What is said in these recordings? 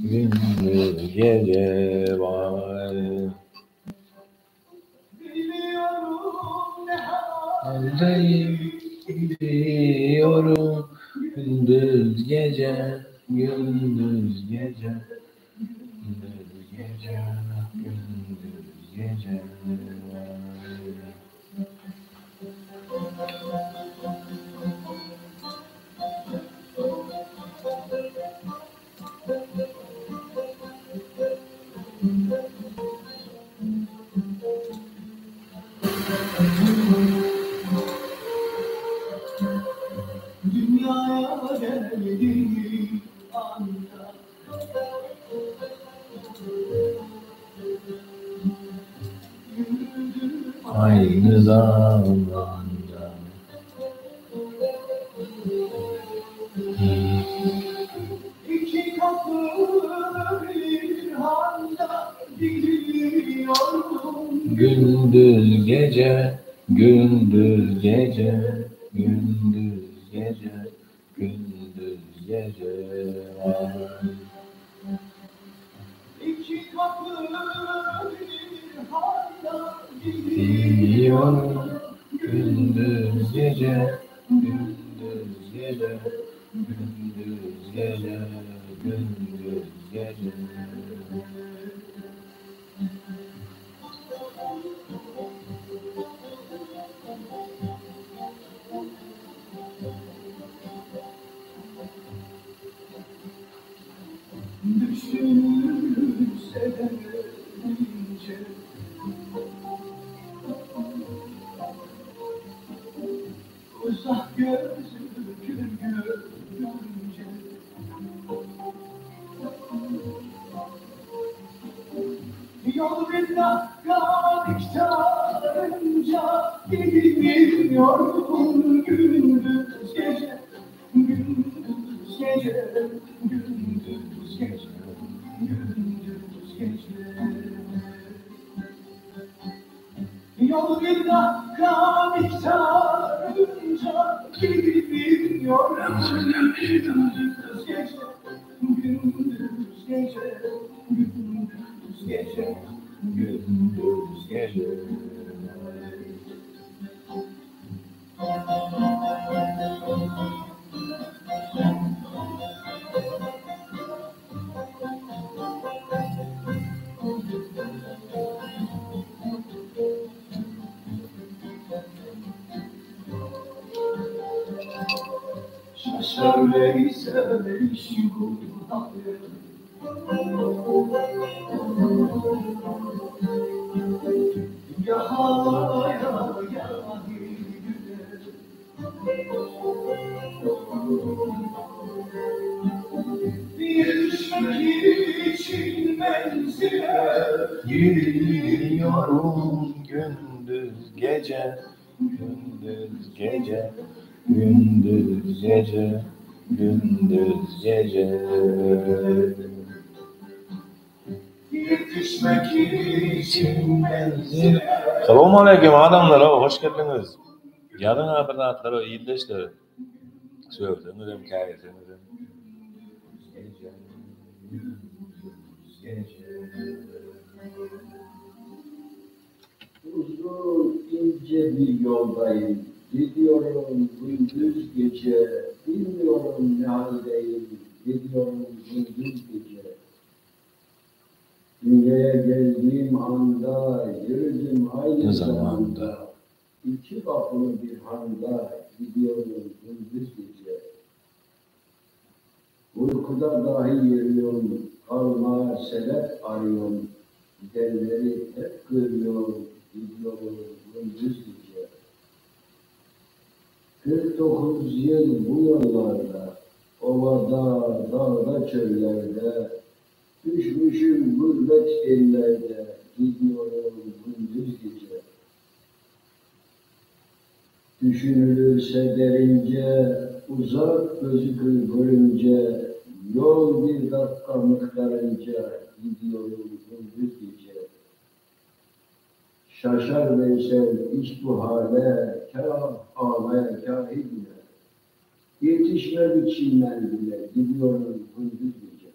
Gündüz gece vay. Biliyorum ne Haldeyim gidiyorum gündüz gece gündüz gece gündüz gece gündüz gece vay. Dünyaya geldiğim anda Yürüdüm Aynı zamanda İki kapılı bir handa Gidiyorum Gündüz gece gündüz gece gündüz gece gündüz gece vay. İki kapılı bir handa Gidiyorum gündüz gece gündüz gece gündüz gece gündüz gece. Düşünülürse derince Uzak gözükür görünce Yol bir dakika miktarınca Gidilmiyorum gündüz gece Gündüz gece Gündüz gece Gündüz gece Yol bir dakika miktarınca Gidilmiyorum gündüz gece Gündüz gece Gündüz gece Gündüz gece. Şaşar Veysel iş bu hale Ya halaya ya güle Yetişmek için menzile Gidiyorum gündüz gece gündüz gece gündüz gece gündüz gece. Yetişmek için menzile Salam aleyküm adamlar, hoş geldiniz. Ýazyň bir zatlar, ildeşler. Sövseňizem, käýeseňizem. Gece, gündüz gece. Uzun ince bir yoldayım, gidiyorum gündüz gece, bilmiyorum ne haldeyim, gidiyorum gündüz gece. Dünyaya geldiğim anda, yürüdüm aynı Ne zamanda? zamanda, iki kapılı bir handa, gidiyorum gündüz gece. Uykuda dahi yürüyorum, kalmaya sebep arıyorum, gidenleri hep görüyorum, gidiyorum gündüz gece. 49 yıl bu yollarda, ovada, dağda, çöllerde, düşmüşüm gurbet ellerde, gidiyorum gündüz gece. Düşünülürse derince, uzak gözükür görünce, yol bir dakika miktarınca, gidiyorum gündüz gece. Şaşar Veysel iş bu hale, kâh ağlaya kâh güle. Yetişmem için menzile, gidiyorum gündüz gece.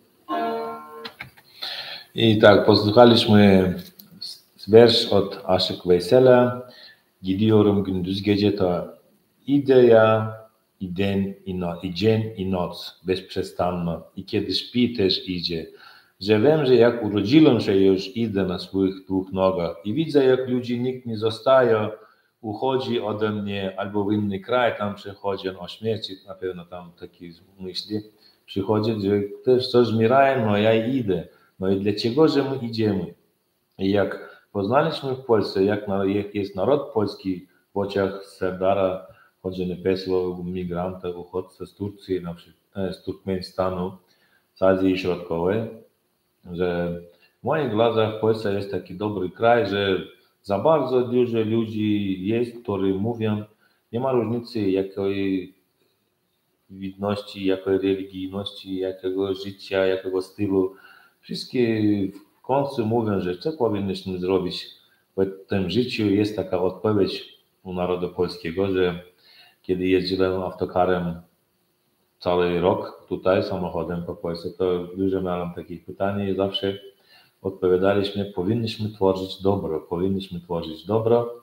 I tak, posłuchaliśmy wiersz od Aşyk Weýsela Gidiyorum gündüz gece to idę ja i dzień i, no, i dzień i noc bezprzestanno i kiedy śpi też idzie. Że wiem, że jak urodziłem się już idę na swoich dwóch nogach i widzę jak ludzi nikt nie zostaje, uchodzi ode mnie albo w inny kraj tam przychodzi, on o śmierci na pewno tam takie myśli przychodzi, że też coś zmierają, no ja idę. No i dlaczego, że my idziemy? I jak poznaliśmy w Polsce, jak, jak jest naród polski w oczach Serdara Hodżynepesova, migranta, uchodźca z Turcji, na przykład, z Turkmenistanu, z Azji Środkowej, że w moich glazach Polska jest taki dobry kraj, że za bardzo dużo ludzi jest, którzy mówią, nie ma różnicy jakiej widności, jakiej religijności, jakiego życia, jakiego stylu. Wszystkie w końcu mówią, że co powinniśmy zrobić w tym życiu. Jest taka odpowiedź u narodu polskiego, że kiedy jeździłem autokarem cały rok tutaj samochodem po Polsce, to dużo miałem takich pytań i zawsze odpowiadaliśmy, powinniśmy tworzyć dobro, powinniśmy tworzyć dobro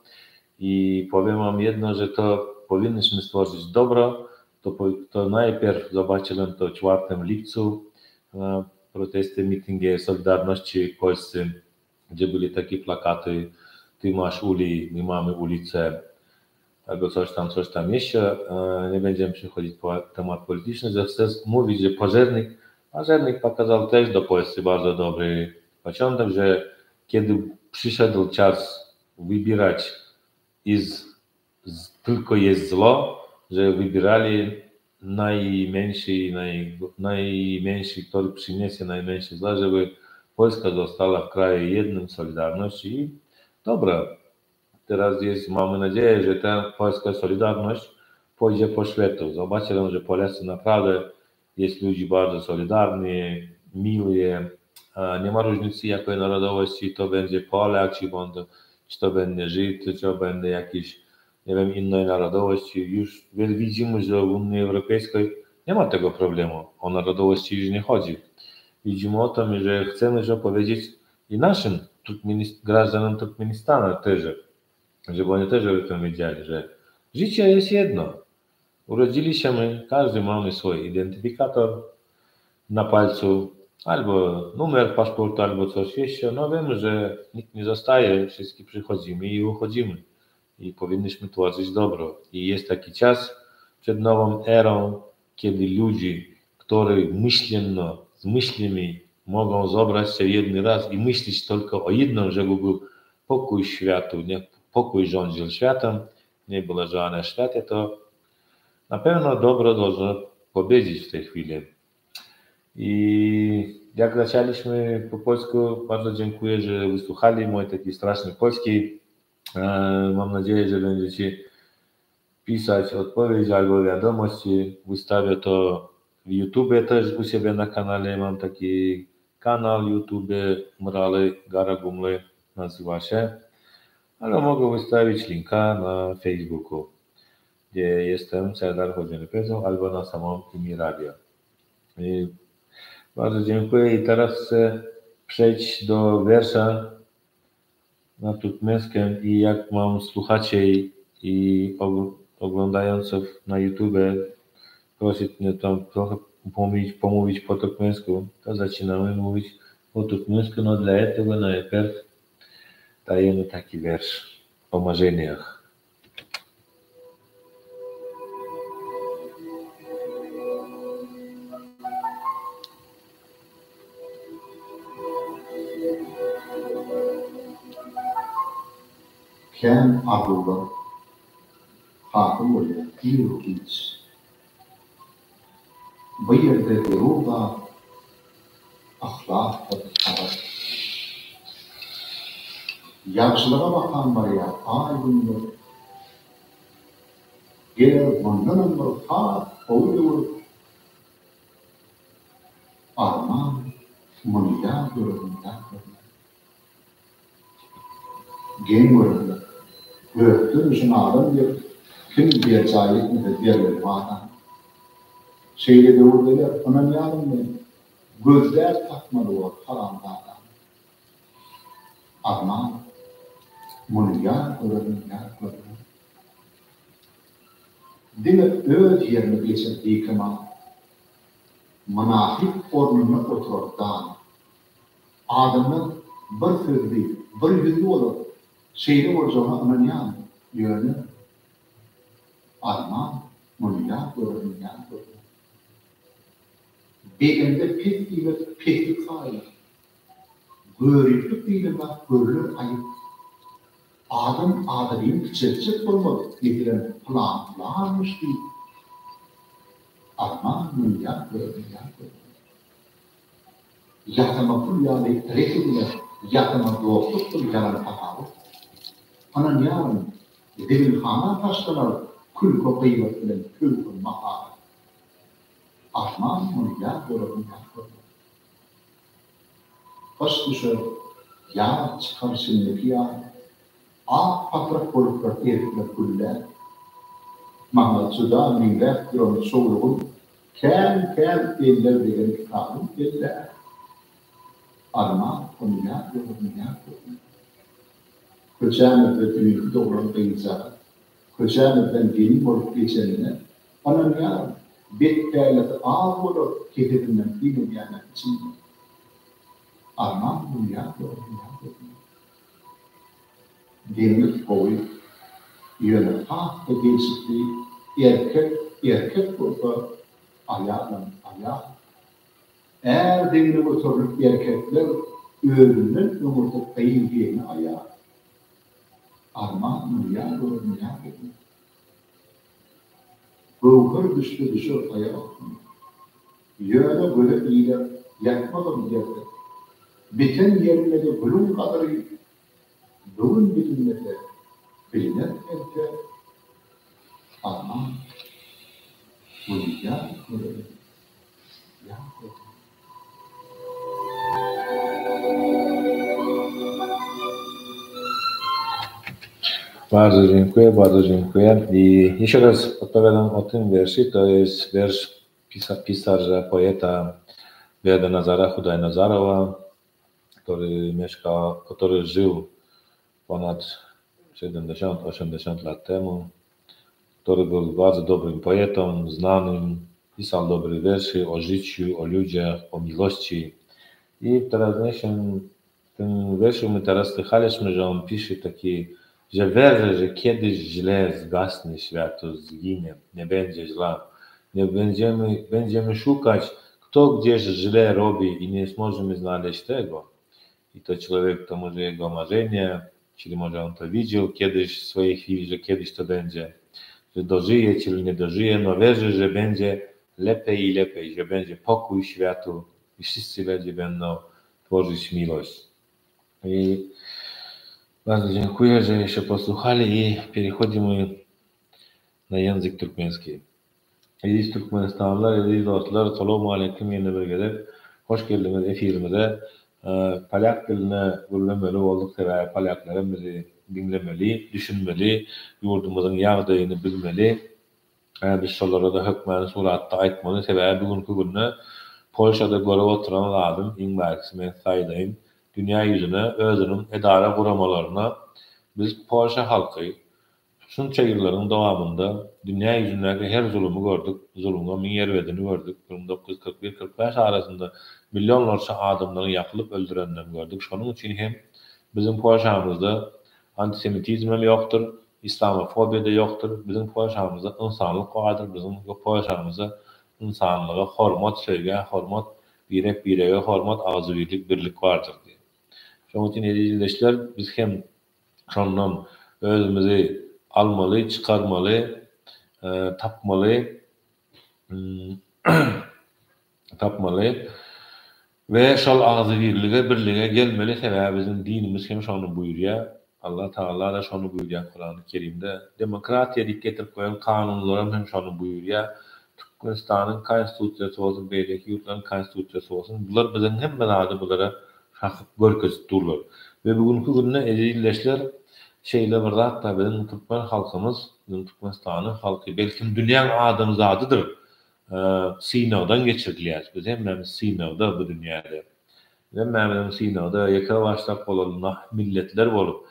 i powiem wam jedno, że to powinniśmy stworzyć dobro, to, to najpierw zobaczyłem to w 4 lipcu na protesty, mitingi Solidarności w Polsce, gdzie byli takie plakaty, ty masz uli, my mamy ulicę, albo coś tam, coś tam jeszcze. Nie będziemy przechodzić po temat polityczny, że chcę mówić, że Październik, Październik pokazał też do Polski bardzo dobry początek, że kiedy przyszedł czas wybierać iz, z, tylko jest zło, że wybierali najmniejszy, naj, najmniejszy, który przyniesie najmniejsze zło, żeby Polska została w kraju jednym Solidarności i dobra, teraz jest, mamy nadzieję, że ta polska Solidarność pójdzie po światu. Zobaczymy, że Polacy naprawdę jest ludzi bardzo solidarni, mili, nie ma różnicy jakiej narodowości, to będzie Polak, czy, będą, czy to będzie Żyd, czy to będzie jakiś, nie wiem, innej narodowości. Już widzimy, że w Unii Europejskiej nie ma tego problemu, o narodowości już nie chodzi. Widzimy o tym, że chcemy że powiedzieć i naszym grażdanom Turkmenistanu też, żeby oni też o tym wiedzieli, że życie jest jedno. Urodzili się my, każdy mamy swój identyfikator na palcu, albo numer paszportu, albo coś jeszcze. No wiemy, że nikt nie zostaje, wszyscy przychodzimy i uchodzimy. I powinniśmy tworzyć dobro. I jest taki czas przed nową erą, kiedy ludzie, którzy myślą, z myślami mogą zebrać się jeden raz i myśleć tylko o jednym, żeby był pokój światu, nie pokój rządził światem, nie było żadnego świata, to na pewno dobro должно powiedzieć w tej chwili. I jak zaczęliśmy po polsku, bardzo dziękuję, że wysłuchali mój taki straszny polski. Mam nadzieję, że będziecie pisać odpowiedzi albo wiadomości. Wystawię to w YouTube też u siebie na kanale. Mam taki kanał YouTube Murale Garagumly nazywa się. Ale mogę wystawić linka na Facebooku, gdzie jestem Serdar Hodżynepesov, albo na samą Imi Radio. I bardzo dziękuję i teraz chcę przejść do wiersza na turkmenskim i jak mam słuchaczy i oglądających na YouTube prosić mnie tam trochę pomówić, pomówić po turkmensku, to zaczynamy mówić po turkmensku, no dla tego najpierw dajemy taki wiersz o marzeniach. Kän arzuwlar hasyl bolýar ir-u-giç. Bu ýerde zerur zat yhlasdyr, sabyr. Ýagşylyga bakan barýar aý-günler. Geler mundanam bir has gowy döwür. Arman, muny ýa görerin, ýa görmen. Geň görerler. Gökden düşen adam diýip, kim berjaý etmese bermeli wadany. Şeýle döwür geler, ynanýaryn men, gözläp tapmaly bor haramzadany. Arman, muny ýa görerin, ýa görmen. Diňe öz ýerine geçer bikemal. Mynasyp ornunda oturar dana. Adamlar bir sözli, bir ýüzli bolar, şeýle boljagyna ynanýan, ýöne Arman, muny ýa görerin, ýa görmen. Bedende pes diýmek peslik saýylar. Göriplik diýlen zat görüler aýyp. Adam adamyny kiçeltjek bolmaz, meselem, pylan pylanmyş diýip. Arman, muny ýa görerin, ýa görmen. Ýasama pul ýaly ret ediler, ýasama dostlukdyr ýalan sahawat. Ynanýaryn, zibilhana taşlanar külke gyýbat bilen pöwhe mahabat. Arman muny ýa görerin ýa görmen. Gyş düşer, ýaz çykar şindiki ýaly, Ak patrak boluplar erikler gülläp. Maňa juda meňzäp duran çowlugym Kän-kän eller degen kitabym elläp. Arman, ony ýa görerin, ýa görmen. Köçämizde düýnki doglan gyzjagaz Köçämizden gelin bolup geçenine Ynanýaryn, bet pälesi az bolar Kesesinden syn edýänler içinde. Arman, muny ýa görerin, ýa görmen. Deňlik gowy, ýöne has-da gelşikli erkek erkek bolsa, aýalam aýal. Är deňine göterilip erkekler özünden öňürti gyz gelni aýar. Arman muny ýa görerin ýa görmen. Göwher düşse düşer aýak üstüne. Ýöne göze iler, ýatmazam ýerde. Biten ýerinde-de gülüň gadyry Bu gün bilinmese, biliner erte. Arman, muny ýa görerin, ýa görmen. Bardzo dziękuję, bardzo dziękuję. I jeszcze raz odpowiadam o tym wierszu. To jest wiersz pisa, pisarza, poeta Nazara Hudajnazarowa, który mieszka, który żył ponad 70-80 lat temu, który był bardzo dobrym poetą, znanym, pisał dobre wiersze o życiu, o ludziach, o miłości. I teraz w tym wierszu my teraz słychaliśmy, że on pisze taki, że wierzy, że kiedyś źle zgasnie świat, to zginie, nie będzie źle. Nie będziemy, będziemy szukać, kto gdzieś źle robi i nie zможemy znaleźć tego. I to człowiek, to może jego marzenie, czyli może on to widział kiedyś w swojej chwili, że kiedyś to będzie, że dożyje, czyli nie dożyje, no wierzy, że będzie lepiej i lepiej, że będzie pokój światu i wszyscy ludzie będą tworzyć miłość. I bardzo dziękuję, że jeszcze posłuchali i przechodzimy na język turkmeński. Eziz Türkmenistanlylar, eziz dostlar, Salowmaleýkim ýene bir gezek. Hoş geldiňiz efirimize. Polýak dilinde gürlemeli bolduk, sebäbi polýaklar hem bizi diňlemeli, düşünmeli, ýurdumyzyň ýagdaýyny bilmeli. Biz şolara-da hökmany suratda aýtmaly, sebäbi bu günki günde Polşada görüp oturan zadym, iň bärkisi men size aýdaýyn, dünýä ýüzüne, özüniň edara guramalaryna biz Polşa halky Şunça ýyllaryň dowamynda dünýä ýüzündäki her zulumy gördük, zulumyň iň erbedini gördük, 1941, 45 arasynda millionlarça adamlaryň ýakylyp öldüreninem gördük, şonuň üçin hem biziň Polşamyzda antisemitizmem ýokdur, islamofobiýa-da ýokdur, biziň Polşamyzda ynsanlyk bardyr, biziň Polşamyzda ynsanlyga hormat, söýgä hormat, birek-birege hormat, agzybirlik, birlik bardyr diýip. Şonuň üçin eziz ildeşler, biz hem Şondan özümizi almaly, çykarmaly, tapmaly, tapmaly we şol agzybirlige, birlige gelmeli, sebäbi biziň dinimiz hem şony buýurýar. Allah Tagala-da şony buýurýar Kurany Kerimde. Demokratiýa diýip getirip goýan kanunlaram hem şony buýurýar. Türkmenistanyň Konstitusiýasy bolsun, beýleki ýurtlaryň Konstitusiýasy bolsun, bular biziň hemme zady bulara Hakyt görkezip durlar. We bu günki günde eziz ildeşler şeýle bir zat bar biziň türkmen halkymyz, biziň Türkmenistanyň halky belkim dünýäň adamzadydyr synagdan geçirilýäs biz hemmämiz synagda bu dünýäde. Hemmämiziň synagda ýeke başdak bolaly milletler bolup.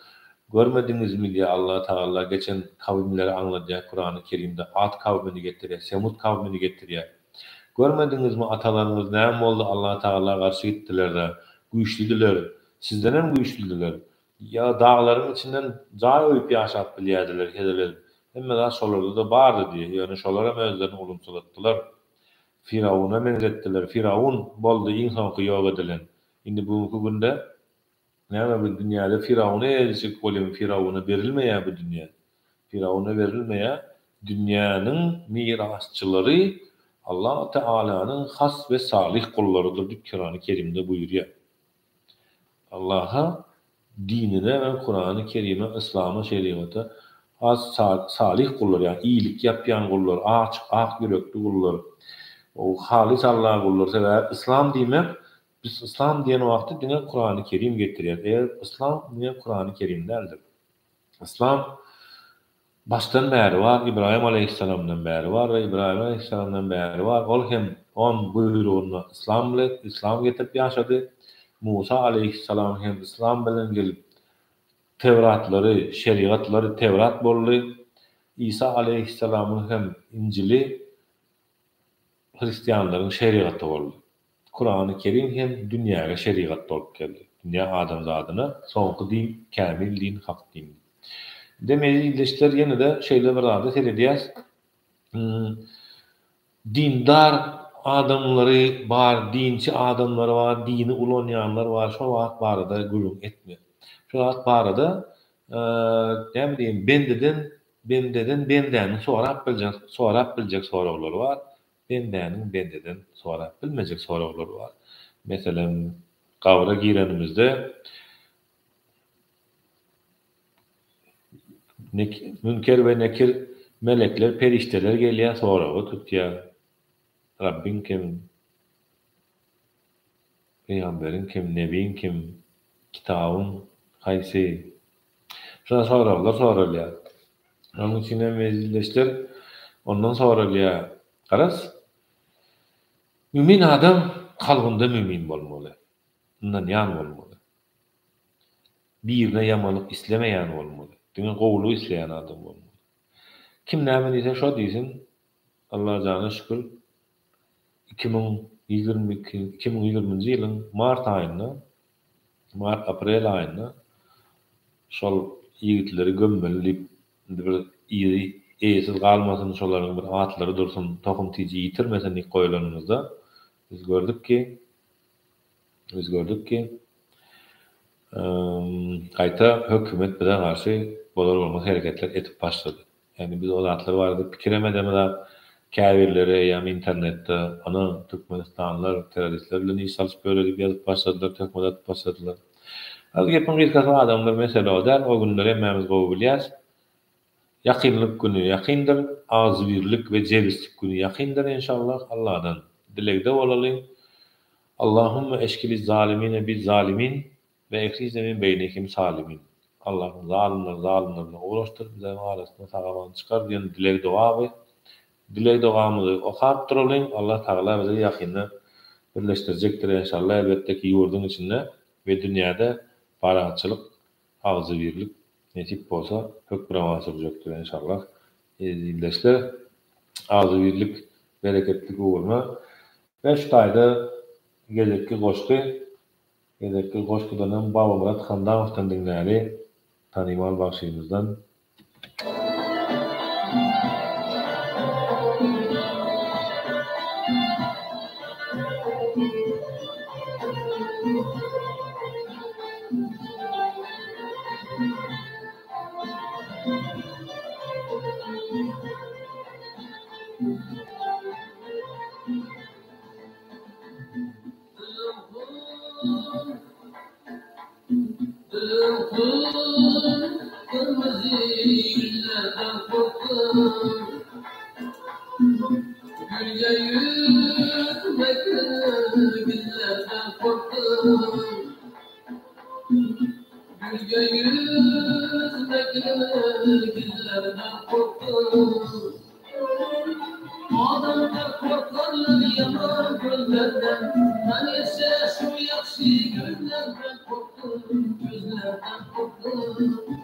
Görmediňizmi diýýär Allah Tagala geçen kawimleri aňladýar Kurany Kerimde Ad kawmini getirýär, Semud kawmini getirýär. Görmediňizmi atalaryňyz näme boldy Allah Tagala garşy gitdiler-de, güýçlüdiler, sizdenem güýçlüdiler. Ýa daglaryň içinden jaý oýup ýaşap bilýärdiler hezil edip. Hemme zat şolarda-da bardy diýýär. Ýöne şolaram özlerini ulumsylatdylar. Firawuna meňzetdiler. Firawun boldy iň soňky ýok edilen. Indi bu günki günde näme bu dünýäde Firawuna eýeçilik bolýarmy? Firawuna berilmeýär bu dünýä. Firawuna berilmeýär. Dünýäniň mirasçylary Allah Tealanyň has we salyh gullarydyr diýip Kurany Kerimde buýurýar. Allaha, dinine we Kurany Kerime, yslama, şerigata has salyh gullar, ýagny iýilik ýapýan gullar, açyk, ak ýürekli gullar, halys Allaha gullar. Sebäbi yslam diýmek, biz yslam diýen wagty diňe Kurany Kerim getirýäris. Eger yslam diňe Kurany Kerim däldir. Yslam Başdan bäri bar, Ybraýym aleýhissalamdan bäri bar we Ybraýym aleýhissalamdan bäri bar, ol hem on buýrugyna yslam bilen, yslam getirip ýaşady. Musa aleýhissalam hem yslam bilen gelip, Tewratlary, şerigatlary Tewrat boldy. Isa aleýhissalamyň hem Injili hristianlaryň şerigaty boldy. Kurany Kerim hem dünýäge şerigat bolup geldi. Dünýä adamzadyna soňky din, kämil din, hak din. Indem eziz ildeşler ýene-de şeýle bir zada seredýäs. Dindar adamlary bar, dinçi adamlary bar, dini ulanýanlar bar, şo zat barada gürrüň etme. Şo zat barada näme diýeýin, bendeden bendeden bendäniň sorap biljek sorap biljek soraglary bar. Bendäniň bendeden sorap bilmejek soraglary bar. Meselem, gabra girenimizde Münker we Nekir melekler, perişdeler gelýär, soraga tutýar. Rabbiň kim? Pygamberiň kim? Nebiň kim? Kitabyň haýsy? Şuňa soraglar soralýar. Şonuň üçin hem mejlisdeşler ondan soralýar. Garaz, mümin adam kalbynda mümin bolmaly. Ynanýan bolmaly. Birine ýamanlyk islemeýän bolmaly. Diňe gowulyk isleýän adam bolmaly. Kim näme diýse şo diýsin. Allajana şükür, 2022, 2020-nji ýylyň mart aýynda Mart-aprel aýynda şol ýigitleri gömmeli diýip, indi bir yzy eýesiz galmasyn, şolaryň bir atlary dursun, tohum-tiji ýitirmesin diýip goýlanymyzda, biz gördük ki, biz gördük ki, gaýta hökümet bize garşy bolar-bolmaz hereketler edip başlady. Ýagny biz o zatlar barada pikirem edemizok. Käbirleri eýýäm internetde, Ana, türkmenistanlylar terroristler bilen iş salyşyp ýörler diýip ýazyp başladylar, töhmet atyp başladylar. Az gepiň gysgasy adamlar mesele o däl, o günleri hemmämiz gowy bilýäs. Ýakynlyk güni ýakyndyr, agzybirlik we jebislik güni ýakyndyr enşallah Alladan dilegde bolalyň. Allahümme eşkili zalimine bi zalimin. We ehrijne min beýnihim salimin. Allahym zalymlary zalymlar bilen ugraşdyr, bizleriň arasyndan sag-aman çykar diýen dileg-dogaby, dileg-dogamyzy okap duralyň, Allah Tagala bizi ýakynda birleşdirjekdir enşallah, elbetde ki ýurduň içinde we dünýäde parahatçylyk, agzybirlik nesip bolsa hökmürowan sürjekdir enşallah. Eziz ildeşler, agzybirlik, bereketlik ugruna we şu taýda gezekki goşgy Gezekki goşgudanam Babamyrat Hamdamowdan diňläli, tanymal bagşymyzdan. Adamlar korkarlar ýaman gözlerden, Tanysha şu ýagşy. Gözlerden korkdum, gözlerden korkdum.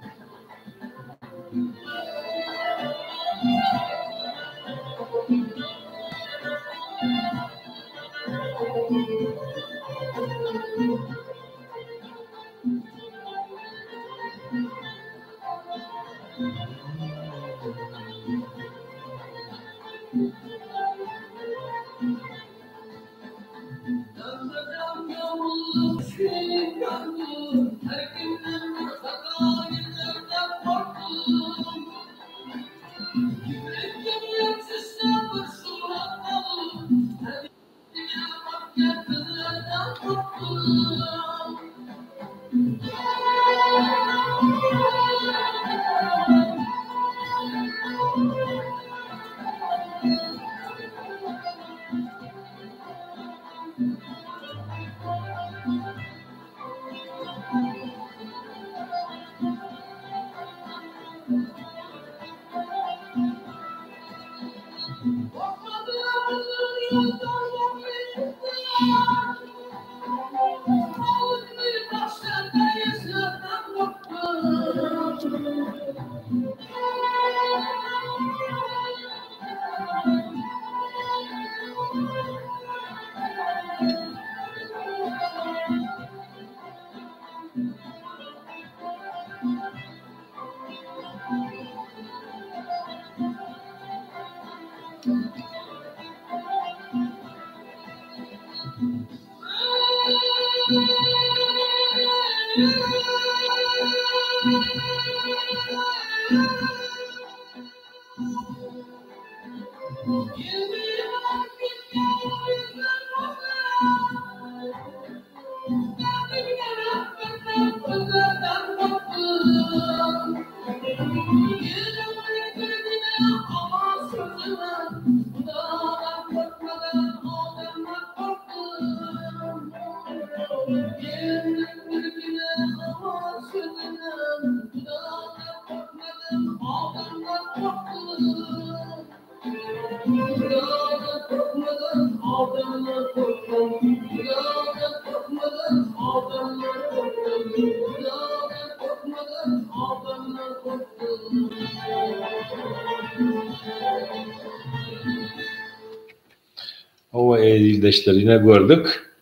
Hawa eziz ildeşler ine gördük.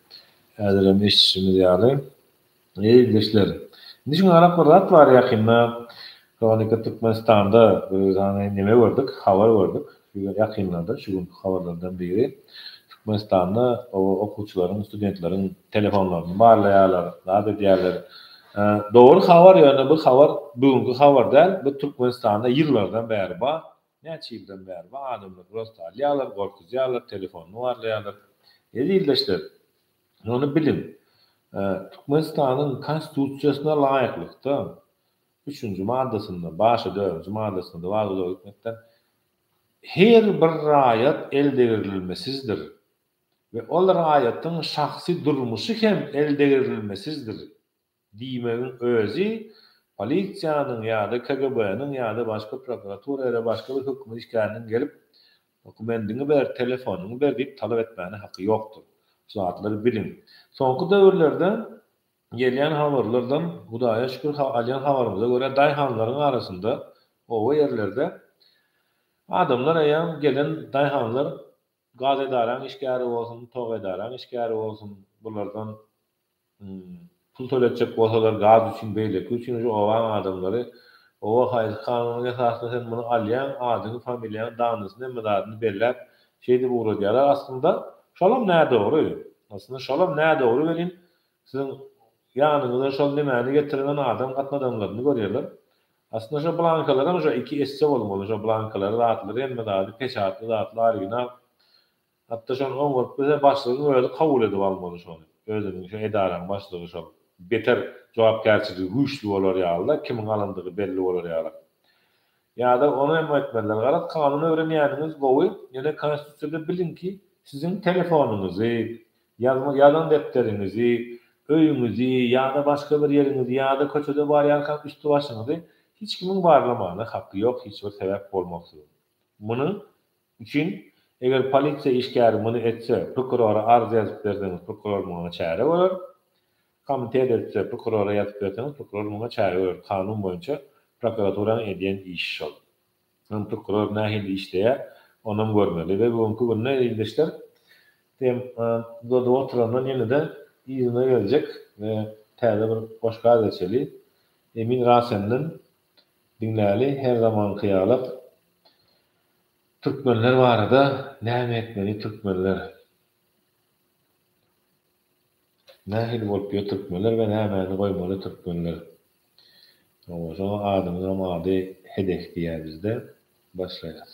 Häzirem eşidişimiz ýaly. Eziz ildeşler. Indi şuňa garap bir zat bar ýakynda Hronika Türkmenistanda bir sany neme gördük, habar gördük. Şu ýakynlarda şu günki habarlardan biri. Türkmenistanda okuwçylaryň, studentleriň telefonlaryny barlaýarlar, zat edýärler. Dogry habar ýöne bu habar bu günki habar däl, bu Türkmenistanda ýyllardan bäri bar. Näçe ýyldan bäri bu adamlar prosta alýarlar, gorkuzýarlar, telefonyny barlaýarlar. Eziz ildeşler, ony biliň, Türkmenistanyň Konstitusiýasyna laýyklykda, üçünji maddasynda, başa dördünji maddasynda bar uzaga gitmekden, her bir raýat eldegrilmesizdir we ol raýatyň şahsy durmuşy hem eldegrilmesizdir. Diýmegiň özi polisiýanyň ýa-da KGB-niň ýa-da başga prokuratura ýa-da başga bir hökümet işgäriniň gelip dokumendiňi ber, telefonyňy ber diýip talap etmäne haky ýokdur. Şu zatlary biliň. Soňky döwürlerde gelýän habarlardan Hudaýa şükür alýan habarymyza görä daýhanlaryň arasynda oba ýerlerde adamlar eýýäm gelen daýhanlar gaz edaraň işgäri bolsun, tok edaraň işgäri bolsun bulardan Pul töletjek bolsalar gaz üçin beýleki üçin şu obaň adamlary oba haýsy kanunyň esasynda sen muny alýaň adyňy familiýaňy danysyny hemme zadyny belläp şeýdip ugradýarlar aslynda şolam nädogry aslynda şolam nädogry welin siziň ýanyňyza şol nemäni getirenen adam gatnadanlaryny görýärler aslynda şo blankalaram şo iki esse bolmaly şo blankalary zatlary hemme zady peçatly zatly original Hatda şony oňaryp bilse başlygyň özi kabul edip almaly şony. Özüniň şo edaraň başlygy şol. Beter jogapkärçiligi güýçli bolar ýaly-da, kimiň alandygy belli bolar ýaly. Ýa-da ony hem aýtmalylar. Garaz kanun öwrenýäniňiz gowy, ýöne konstitusiýada biliň ki, siziň telefonyňyzy, ýazma ýazan depderiňizi, öýüňizi ýa-da başga bir ýeriňizi ýa-da köçede barýarkaň üsti-başyňyzy hiç kimiň barlamana haky ýok hiç bir sebäp bolmaksyzyn. Muny Üçin, eger polisiýa işgäri muny etse, prokurora arz ýazyp berseňiz, prokuror muňa çäre görer. Komitet etse, prokurora ýazyp berseňiz, prokuror muňa çäre görer. Kanun boýunça prokuraturanyň edýän işi şol. Öň prokuror nähili işleýär, onam görmeli. We bu günki günde ildeşler, tem uzadyp oturandan ýene-de yzyna geljek we täze bir goşga geçeli. Emin Rasenden diňläli her zamanky ýalak. Türkmenler barada näme etmeli türkmenler? Nähili bolup ýör türkmenler we nämäni goýmaly türkmenler? Hawa şoňa adynyňam ady Hedek diýýär bizde. Başlaýas.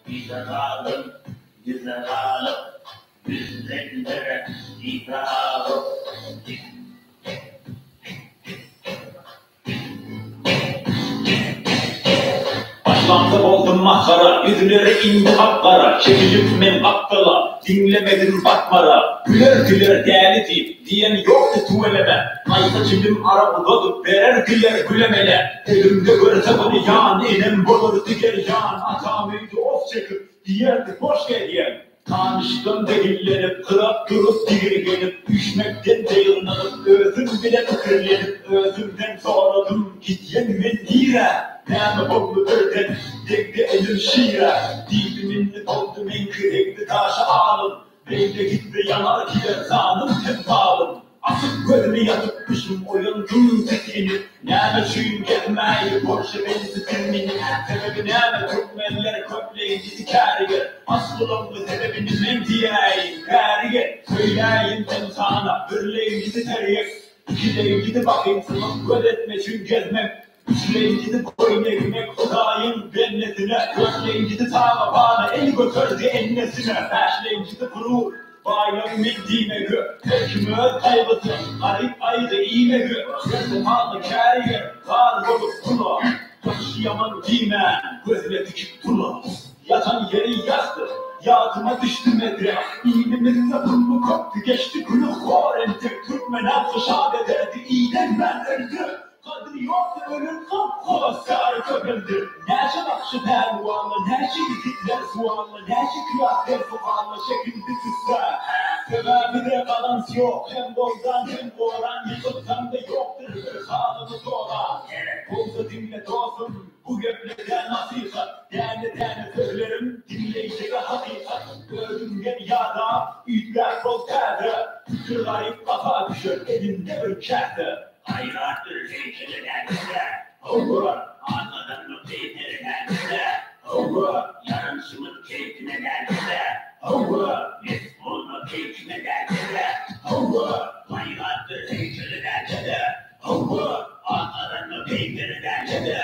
Bize galyp, bize galyp, bizden gerek italyp. Başlamda boldum masgara, Ýüzleri indi gap-gara, Çekilip men gapdala, Diňlemedim batmara. Gülerdiler däli diýip, Diýen ýokdy tüweleme. Naýza çilim arak uzadyp, Bererdiler gülemele. Elimde görse muny ýan, Enem bolardy gerýan, Atam öýde of çekip, Diýerdi boş gezýäň. Tanyşdan-da gillenip, Gyrap durup digirgenip, Üýşmekden-de ýygnanyp, Özüm bile pikirlenip, Özümden soradym, Gidýän men nirä? Näme boldy birden, Degdi elim şirä? Diýdim indi boldy meňki, Degdi daşa alym. Beýle gitse ýanar gider Zanym hem malym. Açyp gözümi ýatypmyşym oýandym tisginip Näme üçin gezmäýi bolşa bendisin meni Sebebi näme türkmenler köpleýin ýiti käriger Aç bolanmy sebebini men diýäýin bäri gel Söýläýin sen sana birleýin ýiti terýek Ikileýin ýiti bakyn synyp göz etme üçin gezmek Üçleýin ýiti boýun egmek Hudaýyň bendesine Dörtleýin ýiti taga bana el göterdi ennesine Bäşleýin ýiti gurur Baýlaň men diýmegi, her kim öz gaýgysy, Garyp gaýgy iýmegi, Berdi mally käriger, Zar bolup pula, Ýagşy-ýaman diýmän, Gözüne dikip dula. Ýatan ýeri ýasdy, Ýadyma düşdi medre, Ilimizde pully köpdi, Geçdi güni hor entek, Türkmen halky şat ederdi, Iýlenmän öldi. Gadyry ýokdy ölen soň hossary köpeldi. Näçe bagşy pälwanla, näçe ýigitler suwalla, näçe kyýasger sokalla çekildi tüssä. Sebäbi-de gazanç ýok, hem goldan, hem goran, ýykylsaň-da ýokdur bir halyňy soran. Bolsa diňle dostum, bu geplede nasihat, däne-däne sözlerim diňleýjige hakykat. Özüňden ýadap, üýtgäp bol täze, pikir garyp gapa düşer elinde bir käse. Gaýratdyr heýkele dälde-de, Hawa, Arkadanlyk peýkere dälde-de, Hawa, Ýaranşymyz keýpine dälde-de, Hawa, Mes bolma keýpine dälde-de, Hawa, Gaýratdyr heýkele dälde-de, Hawa, Arkadanlyk peýkere dälde-de,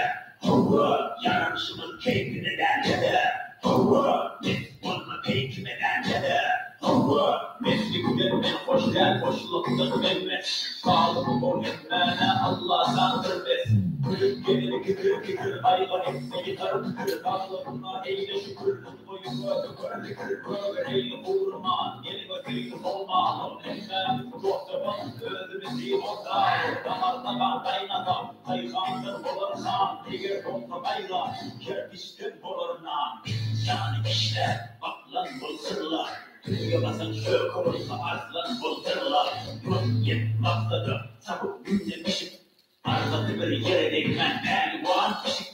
Hawa, Ýaranşymyz keýpine dälde-de, Hawa, Mes bolma keýpine dälde-de, Hawa, meslikden men hoş däl, hoşlukdan men mes. Salymy bol etmäne Alla jandyr bes. Gülüp gezeli kikir-kikir, gaýgy etse ýykar pikir. Saglygyňa eýle şükür, tutgaýyňa döker zikir. Gögereýli gurman, eliňe söýgi bolmaly. Hemmämiz dost-dogan, özümizi hordaly. Damarda gan gaýnasa, daýhandan bolar han. Eger bolsa gaýrat, kerpiçden bolar nan. Jany kişiler, Gaplaň bol syrla, Düýe basan çöke bolsa arslan bol syrla, Ýok ýet maksada, çapyp günde pişik, Arkasy bir ýere degmän pälwan pişik.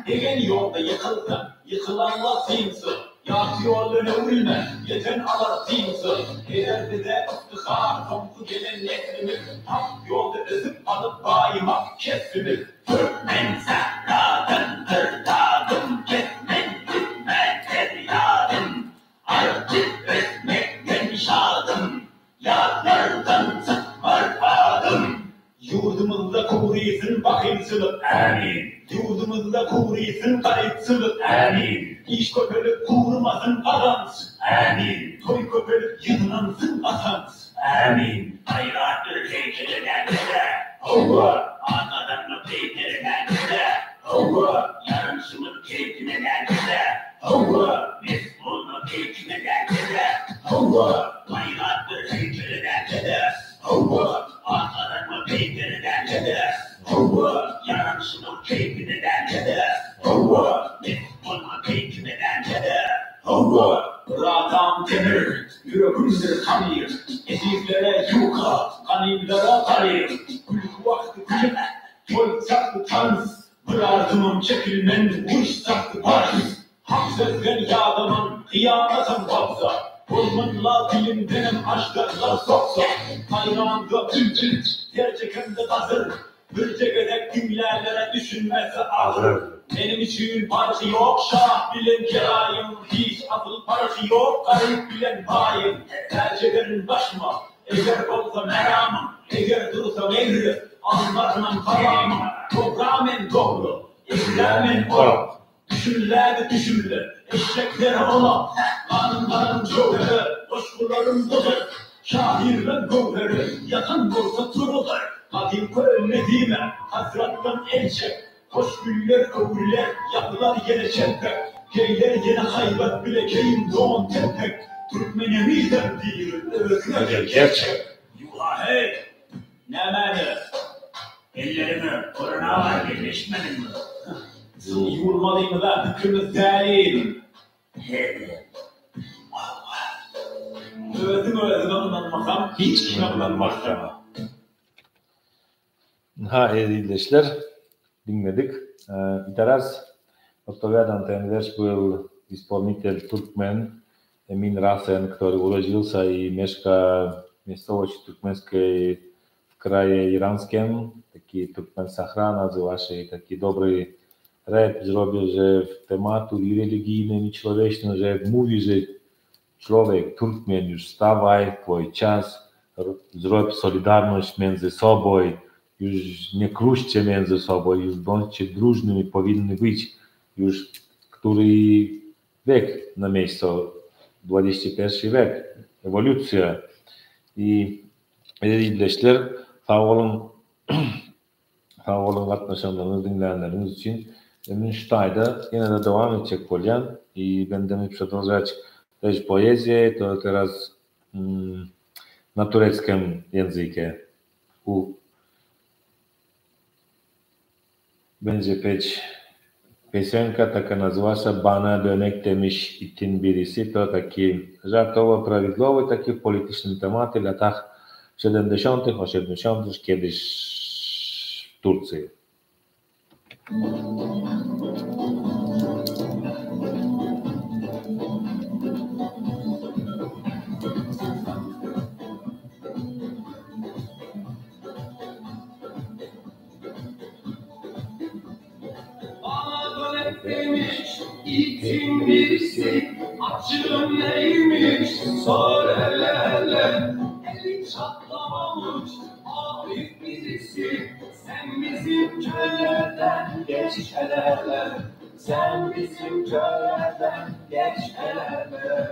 Degen ýolda ýykylsa, ýykylanla synsa, Ýarty ýoldan öwrülme, ýeten alar synsa. Eder bize yftihar soňky gelen neslimiz, Hak ýolda ösüp alyp baýymak kesbimiz. Türkmen sähradan dyrtadym, Kesmen gitmän perýadym, Artyp ösmekden şadym, Ýatlardan çykmaz adym. Ýurdumyzda kurysyn bahylçylyk, Ämin. Ýurdumyzda kurysyn garypçylyk, Ämin. Iş köpelip kurymasyn gazanç, Ämin. Toý köpelip ýygnansyn gatanç, Ämin. Gaýratdyr heýkele däl-de, Hawa, Arkadanly peýkere däl-de, Hawa. Hawa, ýaranşymyz keýpine däldi-de. Hawa, mes bolma keýpine däldi-de. Hawa, gaýrat bir heýkele däldi-de. Hawa, at gazanma peýkere däldi-de. Hawa, ýaranşymyz keýpine däldi-de. Hawa, mes bolma keýpine däldi-de. Hawa, yradam demir, ýüregimdir tamir. Ezizlere ýuka, ganymlara garyr. Gülki wagty gülüp, Toý çakdy tans, bir ardymam çekilmen uruş çakdy pars. Hak sözden ýadaman, hyýanatam batsa, Bolman-la dilimdenem aždarlar soksa. Saýranda bülbül, ser çekemde gazyr, Birje gezek diňlänlere düşünmesi agyr. Meniň üçin parhy ýok şah bilen geraýyň, Hiç asyl parhy ýok garyp bilen baýyň. Täç ederin başyma, Eger bolsa meramyň, eger dursaň egri, Almarynam salamyň, Dogra men dogry, egrä men orak. Düşümlädi düşümli, eşek deri olak, Ganym-ganym jöwheri, goşgularym budur. Şahyrlaň göwheri, ýatan bolsa turuzar. Gadymky Medine, hasratdan el çek. Hoş güller öwrüler, ýapylar ýene çelpek, Geýler ýene haýbat bile geýim don telpek, Türkmen henizem diri, özüne gel gerçek. Ýuha heý! Nämäni? Elleriňe korona bar diýip eşitmediňmi? Siziň ýuwulmalyňyza pikrimiz däl. Özüň özüňe ynanmasaň, hiç kime ynanmarsyň. Ynha, eziz ildeşler, diňledik. I teraz odpowiadam, ten wiersz był isполнитель Turkmen Emin Rasen, który urodzilsa i mieszka w miejscowości turkmeńskiej w kraje iranskim, taki Turkmen Sahra nazywa się i taki dobry rap zrobił, że w tematu i religijnym, i człowiecznym, że mówi, że człowiek, Turkmen, już wstawaj, twój czas, zrób solidarność między sobą, już nie kruszcie między sobą, już bądźcie drużnymi, powinny być już który wiek na miejscu, XXI wiek, ewolucja. I eziz ildeşler, sag boluň, sag boluň gatnaşanlaryňyz, diňlänleriňiz üçin. Men şu taýda ýene-de dowam etjek bolýan i będziemy przedłużać też poezję, to teraz na tureckim językie. U będzie peć piosenka taka nazywa się Bana dönek demiş itin birisi, to taki żartowo prawidłowy taki w politycznym temacie w latach 70., 80. kiedyś w Turcji. Bana dönek demiş itin birisi, açığım neymiş sor hele hele. Eli çatlamamış Arif birisi, sen bizim köylerden geç hele hele. Sen bizim köylerden geç hele hele.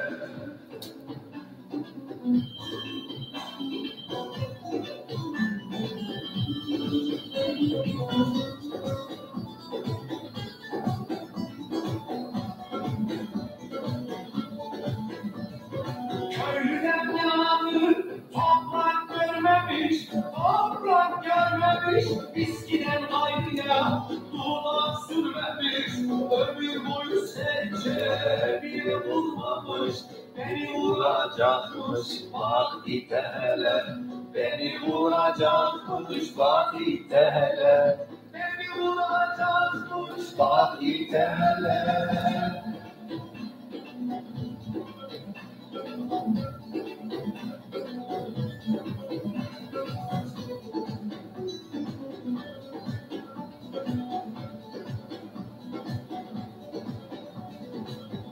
Köylüden yanadır toprak görmemiş, toprak görmemiş, viskiden gayrıya dudak sürmemiş, ömür boyu serçe bile bulmamış, beni vuracakmış bak ite hele, beni vuracakmış bak ite hele, beni vuracakmış bak ite hele.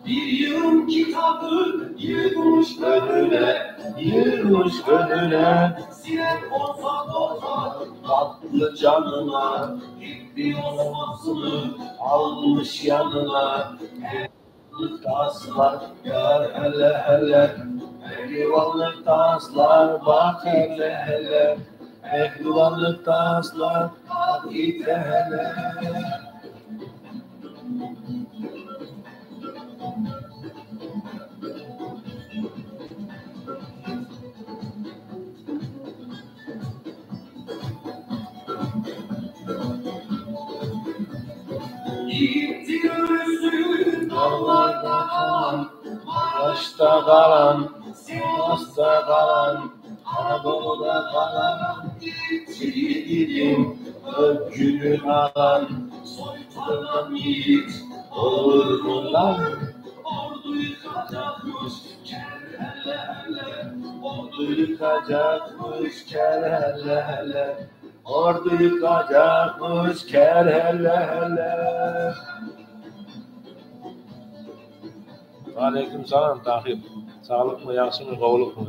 Bir yığın kitabı yığmış önüne, Yığmış önüne, Sinek olsa olsa Tatlı canına gitti Osman'sını almış yanına. Taslar gör hele hele, pehlivanlık taslar bak hele hele, pehlivanlık taslar bak ite hele. Gitti ölüsü dağlarda kalan, Maraş'ta kalan, Sivas'ta kalan, Anadolu'da kalan, Yiğidim, öcünü alan, soytarılan yiğit olur mu lan? Ordu yıkacakmış, kel hele hele, Ordu yıkacakmış kel hele hele. Ordu yıkacakmış kel hele hele. Aleyküm selam Tahir. Sağlık mı, yaxşı mı, gowluk mu?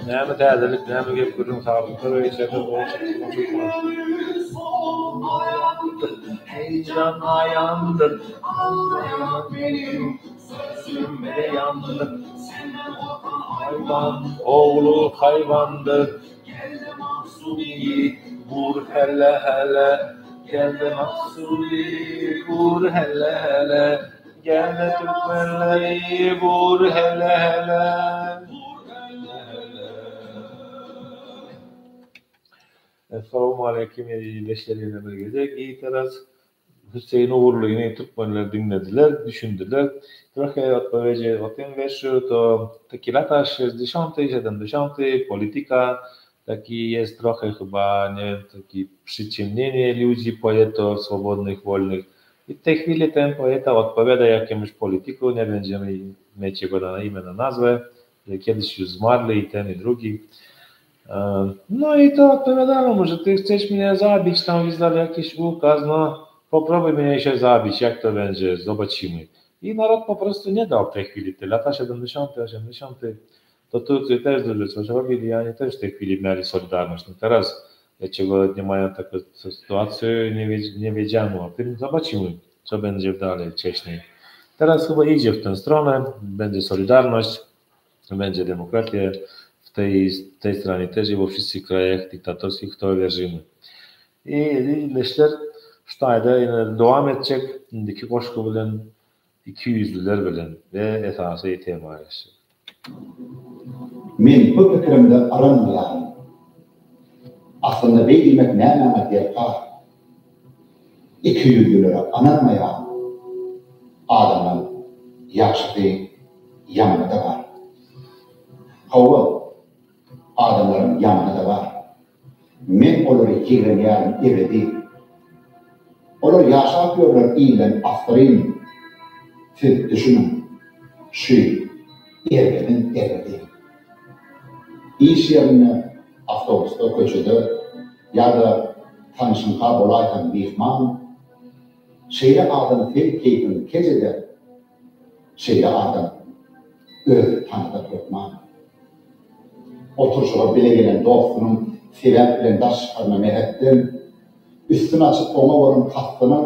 Näme täzelik, näme gep gürrüň saglyklar we içerde goňşy Sol ayağımdır, Heyecan ayandır, anlayan benim sözüm beyandır. Senden korkan Hayvan hayvan, oğlu hayvandır. gel de mahsuni, Vur hele hele, gel de mahsuni, vur hele hele. Gel de Türkmenleri vur hele hele. vur hele hele. Esselamu Aleyküm ildeşler ýene bir gezek. I teraz Hüseyin Uğurlyny türkmenler diňlediler, düşündiler. Trochę odpowiedzi o tym wierszu to taki lata 60., 70., polityka, taki jest trochę chyba, nie wiem, taki przyciemnienie ludzi, poetów swobodnych, wolnych. I w tej chwili ten poeta odpowiada jakiemuś polityku, nie będziemy mieć jego na imię, na nazwę, kiedyś już zmarli i ten i drugi. No i to odpowiadało mu, że ty chcesz mnie zabić, tam wydali jakiś ukaz, no popróbuj mnie się zabić, jak to będzie, zobaczymy. I naród po prostu nie dał w tej chwili, te lata 70., 80., to Turcy też dużo coś robili, oni też w tej chwili mieli solidarność. No teraz, dlaczego nie mają takiej sytuacji, nie, wiedz, nie wiedziano o tym, zobaczymy, co będzie dalej wcześniej. Teraz chyba idzie w tę stronę, będzie solidarność, będzie demokracja, w tej, tej stronie też i we wszystkich krajach dyktatorskich, w to wierzymy. I, ildeşler şu taýda ýene dowam etjek indiki goşgy bilen ikiýüzlüler bilen we esasy tema geçjek. Men bu pikirimde yrylmaýaryn. Aslynda beý diýmek nämäňe derkar? Ikiýüzlülere ynanmaýan adamlaň ýagşysy, ýamany-da bar. Hawa, adamlaryň ýamany-da bar. Men olary ýigrenýärin ebedi. Olar ýaşap ýörler ilden asyryn. Siz düşüniň, şu erbediň erbedi. Iş ýerinde, awtobusda, köçede ýa-da tanyşyňka bolaýsaň myhman, şeýle adam seň keýpiňi kej eder, şeýle adam özüni tanadar hökman. Oturyşyga bile gelen dostunyň sebäp bilen daş çykaryna mähetdel, üstüni açyp oňa bolan kastynyň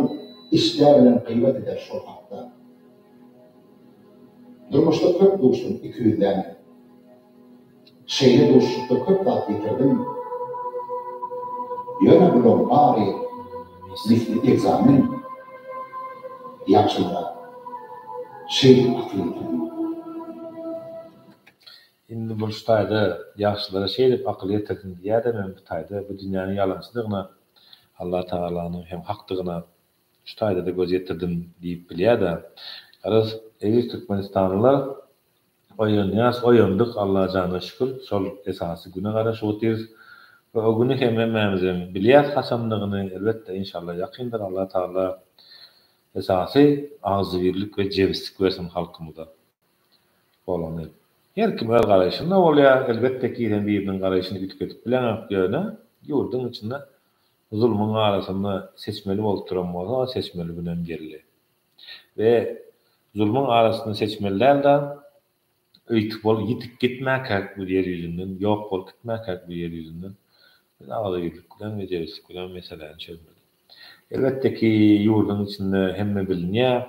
işdä bilen gybat eder şol hakda. Durmuşda köp duşdum ikiyüzlä men. Şeýle duşuşykda köp zat ýitirdim. Ýöne bulaň bary misli ekzamen. Ýagşylara şeýdip akyl ýetirdim. Indi bul şu taýda ýagşylara şeýdip akyl ýetirdim diýýär-de men bu taýda bu dünýäniň ýalançydygyna, Allah Tagalanyň hem hakdygyna şu taýda-da göz ýetirdim diýip bilýär-de. Garaz, eziz türkmenistanlylar, oýanýas, oýandyk Allajana şükür, şol esasy güne garaşyp otyrys we o güni hem hemmämizem bilýäs haçandygyny, elbetde inşallah ýakyndyr, Allah Tagala esasy agzybirlik we jebislik bersin halkymyza. Bolany. Her kim öz garaýşynda bolýar. Elbetde ki sen biriniň garaýşyny üýtgedip bileňok, ýöne ýurduň içinde zulmuň arasynda seçmeli bolup duran bolsa, seçmeli günem geldi. We zulmuň arasynda seçmeli däl-de, öýtüp bol ýitip gitmäkäk bu ýer ýüzünden, ýok bolup gitmäkäk bu ýer ýüzünden biz agzybirlik bilen we jebislik bilen meseläni çözmeli. Elbetde ki, ýurduň içinde hemme bilinýär.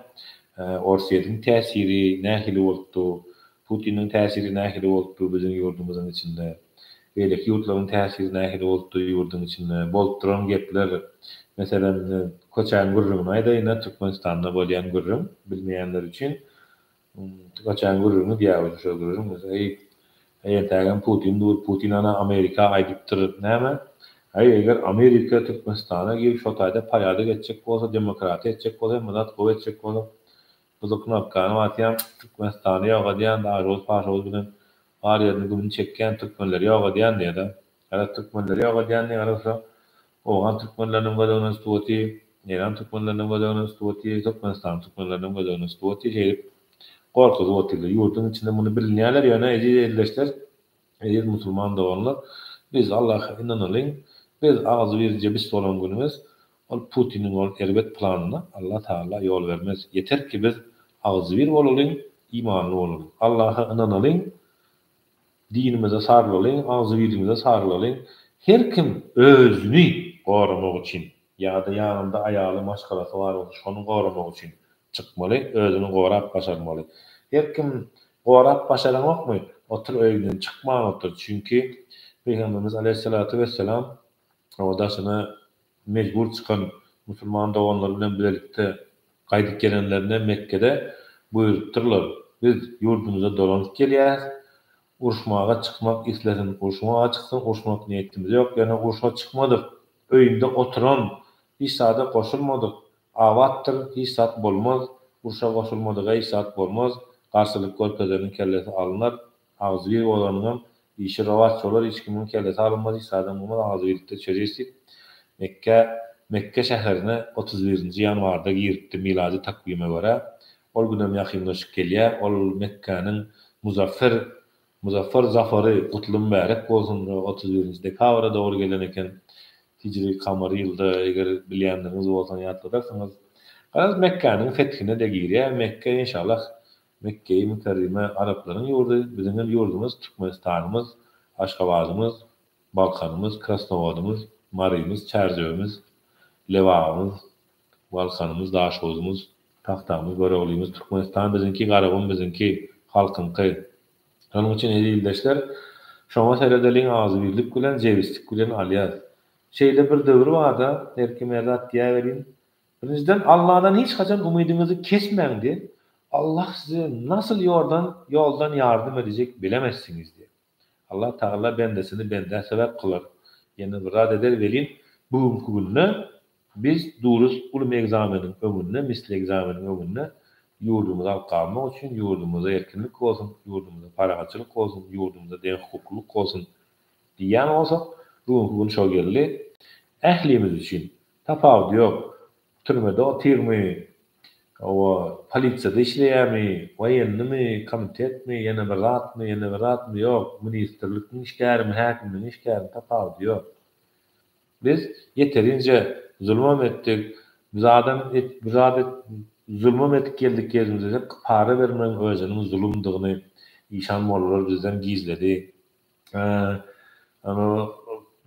Orsýetiň täsiri nähili bolupdy, Putiniň täsiri nähili bolupdy biziň ýurdumyzyň içinde. Beýleki ýurtlaryň täsiri nähili bolupdyr ýurduň içinde? Bolup duran gepler, meselem, köçäň gürrüňini aýdaýyn-a, Türkmenistanda bolýan gürrüň, bilmeýänler üçin. Köçäň gürrüňi diýýär şo gürrüň. Eý, entägem Putin dur, Putin ana Amerika aýdypdyr näme? Aý, eger Amerika Türkmenistana girip şo taýda porýadok etjek bolsa, demokratiýa etjek bolsa, hemme zat gowy etjek bolsa, Gyzyl knopkany basýaň, Türkmenistany ýok edýän, Daşoguz-Paşoguz bilen bar ýerini gümüni çekýän türkmenleri ýok edýän diýýär-de. Garaz, türkmenleri ýok edýän diýýär, garaz, şo owgan türkmenleriniň gözegine tutup otyr, eýran türkmenleriniň gözegine tutup otyr, Türkmenistanyň türkmenleriniň gözegine tutup otyr, şeýdip gorkuzyp otyrlar. Ýurduň içinde muny bilinýärler, ýöne eziz ildeşler, eziz musulman doganlar, biz Allaha ynanalyň, biz agzybir jebis bolan günümiz Ol Putiniň ol erbet planyna Allah Tagala ýol bermez. Ýeter ki biz agzybir bolalyň, imanly bolalyň. Allaha ynanalyň, dinimize sarylalyň, agzybirligimize sarylalyň. Her kim özüni goramak üçin ýa-da ýanynda aýaly, maşgalasy bar bolsa şony goramak üçin çykmaly, özüni gorap başarmaly. Her kim gorap başaraňokmy, otur öýüňden çykman otur. Çünki Pygamberimiz aleýhissalatu wesselam o daşyna mejbur çykan musulman doganlary bilen bilelikde gaýdyp gelenlerinde Mekgede buýrupdyrlar, Biz ýurdumyza dolanyp gelýäris, uruşmaga çykmak islesin, uruşmaga çyksyn, uruşmak niýetimiz ýok, ýöne urşa çykmadyk, öýünde oturan, hiç zada goşulmadyk, abatdyr, hiç zat bolmaz, urşa goşulmadyga hiç zat bolmaz, garşylyk görkezeniň kellesi alnar, Agzybir bolanyňam işi rowaç bolar, hiç kimiň kellesi alynmaz, hiç zadam bolmaz, agzybirlikde çözýäs diýip, Mekgä, Mekge şäherine 31 nji ýanwarda giripdi milady takwyma görä. Ol günem ýakynlaşyp gelýär. Ol Mekgäniň muzaffer, muzaffar zafary gutly mübärek bolsun, 31 nji dekabra dogry gelen eken. Hijri kamary ýylda, eger bilýänleriňiz bolsa ýatladarsyňyz. Garaz, Mekgäniň fethine-de girýär. Mekge inşallah Mekgeýi Mükerrime araplaryň ýurdy, biziňem ýurdumyz Türkmenistanymyz, Aşgabadymyz, Balkanymyz, Krasnowodymyz, Marymyz, Çärjewimiz, Lebabymyz, Balkanymyz, Daşoguzymyz, Tagtamyz, Göroglymyz, Türkmenistan biziňki, Garagum biziňki, halkyňky. Şonuň üçin eziz ildeşler, şoňa seredeliň agzybirlik bilen, jebislik bilen alýas. Şeýle bir döwür barda, her kim her zat diýä welin, Birinjiden Allahdan hiç haçan umydyňyzy kesmäň diýen, Allah size nasyl ýordan ýoldan ýardym edejek bilemezsiňiz diýen. Allah Tagala bendesini bendä sebäp kylar, ýene bir zat eder welin bu günki günde biz durus uly egzameniň öňünde misli egzameniň öňünde ýurdumyzy alyp galmak üçin ýurdumyzda erkinlik bolsun, ýurdumyzda parahatçylyk bolsun, ýurdumyzda deňhukuklylyk bolsun diýýän bolsak bu günki gün şo geldi ählimiz üçin Tapawudy ýok. Türmede otyrmy, hawa, polisiýada işleýärmi, woýennymy, komitetmi, ýene bir zatmy, ýene bir zatmy, ýok, ministrligiň işgärimi, häkimligiň işgärimi, tapawudy ýok. Biz ýeterinje zulumam etdik, bir zadam et, bir zat et, zulumam edip geldik ýerimize, para bermegiň özüniň zulumdygyny işan mollalar bizden gizledi. Ony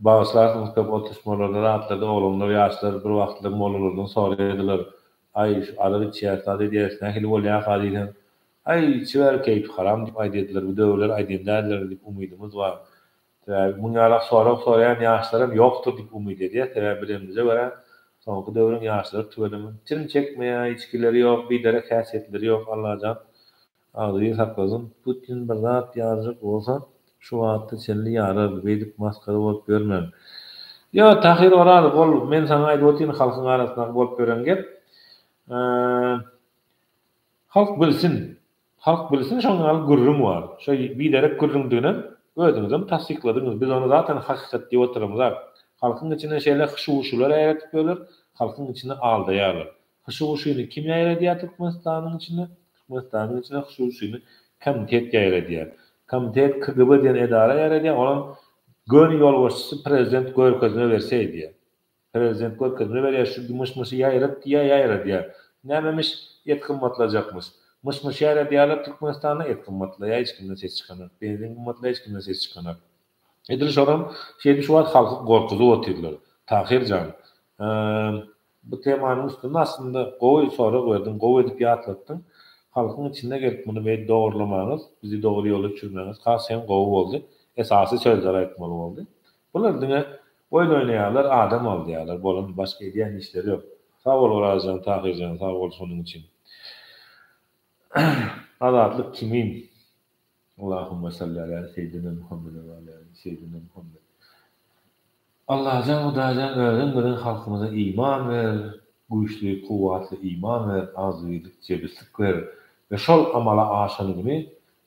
bagyşlarsyňyz köp oturyşmalarda zatlarda oglanlar ýaşlar bir wagtlar mollalardan soraýardylar aý şu arak içýäs zat edýäs nähili bolýarka diýseň aý içiber keýpi haram diýip aýdýardylar bu döwürler aýdýan däldir diýip umydymyz bar sebäbi muň ýalak sorag soraýan ýaşlaram ýokdur diýip umyt edýäs sebäbi bilenimize görä soňky döwrüň ýaşlary tüweleme çirim çekmeýär içgileri ýok biderek häsiýetleri ýok Allajan Agzybir saklasyn. Putin bir zat ýarjak bolsa şu wagta çenli ýarardy beýdip masgara bolup ýörmän. Ýo Tahyr Orazow ol men saňa aýdyp otyryn halkyň arasyndaky bolup ýören gep. Halk bilsin. Halk bilsin şoň ýaly gürrüň bar. Şo biderek gürrüňdiginem özüňizem tassykladyňyz. Biz ony zaten hakykat diýip oturamyzak. Halkyň içine şeýle hyşy-wuşylar ýaýradyp ýörler, halkyň içini aldaýarlar. Hyşy-wuşyny kim ýaýradýar Türkmenistanyň içinde? Türkmenistanyň içinde hyşy-wuşyny komitet ýaýradýar. Komitet KGB diýen edara ýaýradýar, onuň göni ýolbaşçysy prezident görkezme berse edýär. Prezident görkezme berýär, şu myş-myşy ýaýrat diýýär, ýaýradýar. Nämemiş, et gymmatlajakmyş. Myş-myş ýaýradýarlar Türkmenistanda, et gymmatlaýar, hiç kimden ses çykanok. Benzin gymmatlaýar, hiç kimden ses çykanok. Edil şolam şeýdip şu wagt halky gorkuzyp otyrlar. Tahyr jan, bu temanyň üstünde aslynda gowy sorag berdiň, gowy edip ýatlatdyň. Halkyň içinde gelip muny beýdip dogrulamagyňyz, bizi dogry ýola düşürmegiňiz has hem gowy boldy. Esasy sözleri aýtmaly boldy. Bular diňe oýun oýnaýarlar, adam aldaýarlar, bolan başga edýän işleri ýok. Sag bol Orazjan, Tahyrjan sag bol şonuň üçin. Azatlyk kimin. Allahumma salli ala seýdina Muhammed we ala ali seýdina Muhammed. Allajan Hudaýjan özüň biziň halkymyza iman ber, güýçli, kuwwatly iman ber, agzybirlik, jebislik ber we şol amala aşan güni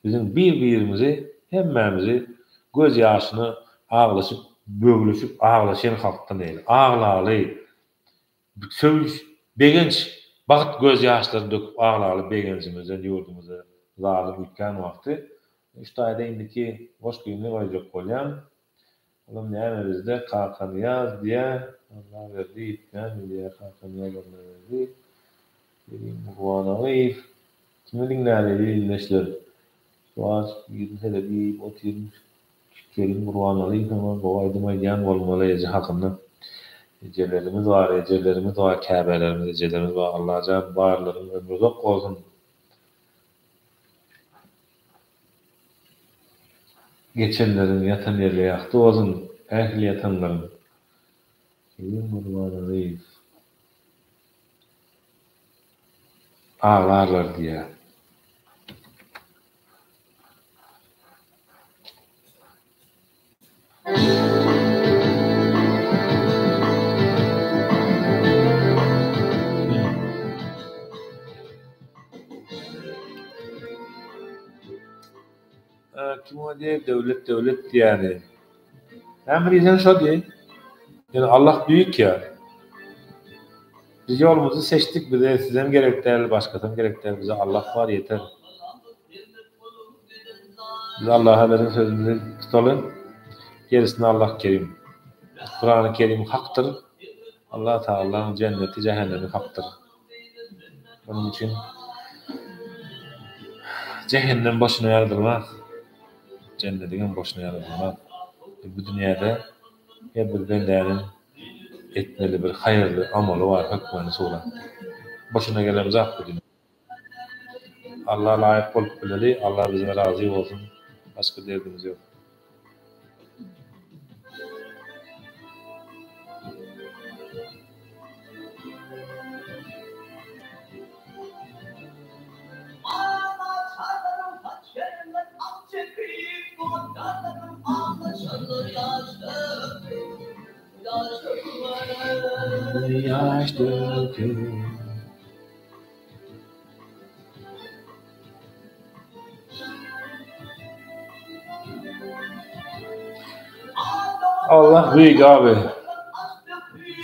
biziň bir-birimizi hemmämizi göz ýaşyna aglaşyp, böwleşip aglaşýan halkdan eýle. Aglaly, Söýünç, begenç, bagt göz ýaşlaryny döküp aglaly begenjimizden ýurdumyzda zalym üýtgän wagty. Üç taýda indiki goşgyny goýjak bolýan. Olam näme bizde Kakanyýaz diýä, Allaberdiýew näme diýä Kakanyýaz Allaberdiýew, Kerim Gurbanalyýew. Kimi diňläli ildeşler? Şu açyk birini seredip otyryn. Kerim Gurbanalyýew hem gowy aýdym aýdýan bolmaly eje hakynda. Ejelerimiz bar, ejelerimiz bar, käbelerimiz, ejelerimiz bar. Allajan barlaryň ömri uzak bolsun. Geçenleriň ýatan ýerleri ýagty bolsun, ähli ýatanlaryň. Kerim Gurbanalyýew. Aglarlar diýýär. Kim o diýýär, döwlet döwlet diýýäni. Näme diýseň şo diý. Ýöne Allah büýük ýa. Biz ýolumyzy seçdik, bize sizem gerek däl, başgasam gerek däl, bize Allah bar ýeter. Biz Allaha beren sözümizi tutaly, gerisini Allah Kerim. Kurany Kerim hakdyr, Allah Tagalaň jenneti, jähennemi hakdyr. Onuň üçin jähennem boşuna ýaradylmaz, jennediňem boşuna ýaradylmaz. Bu dünýäde her bir bendäniň etmeli bir haýyrly amaly bar hökmany suratda. Boşuna gelemzok bu dünýä. Alla laýyk bolup bileli, Alla bizden razy bolsun, başga derdimiz ýok. Ýaş döküp. Allah büyük abi.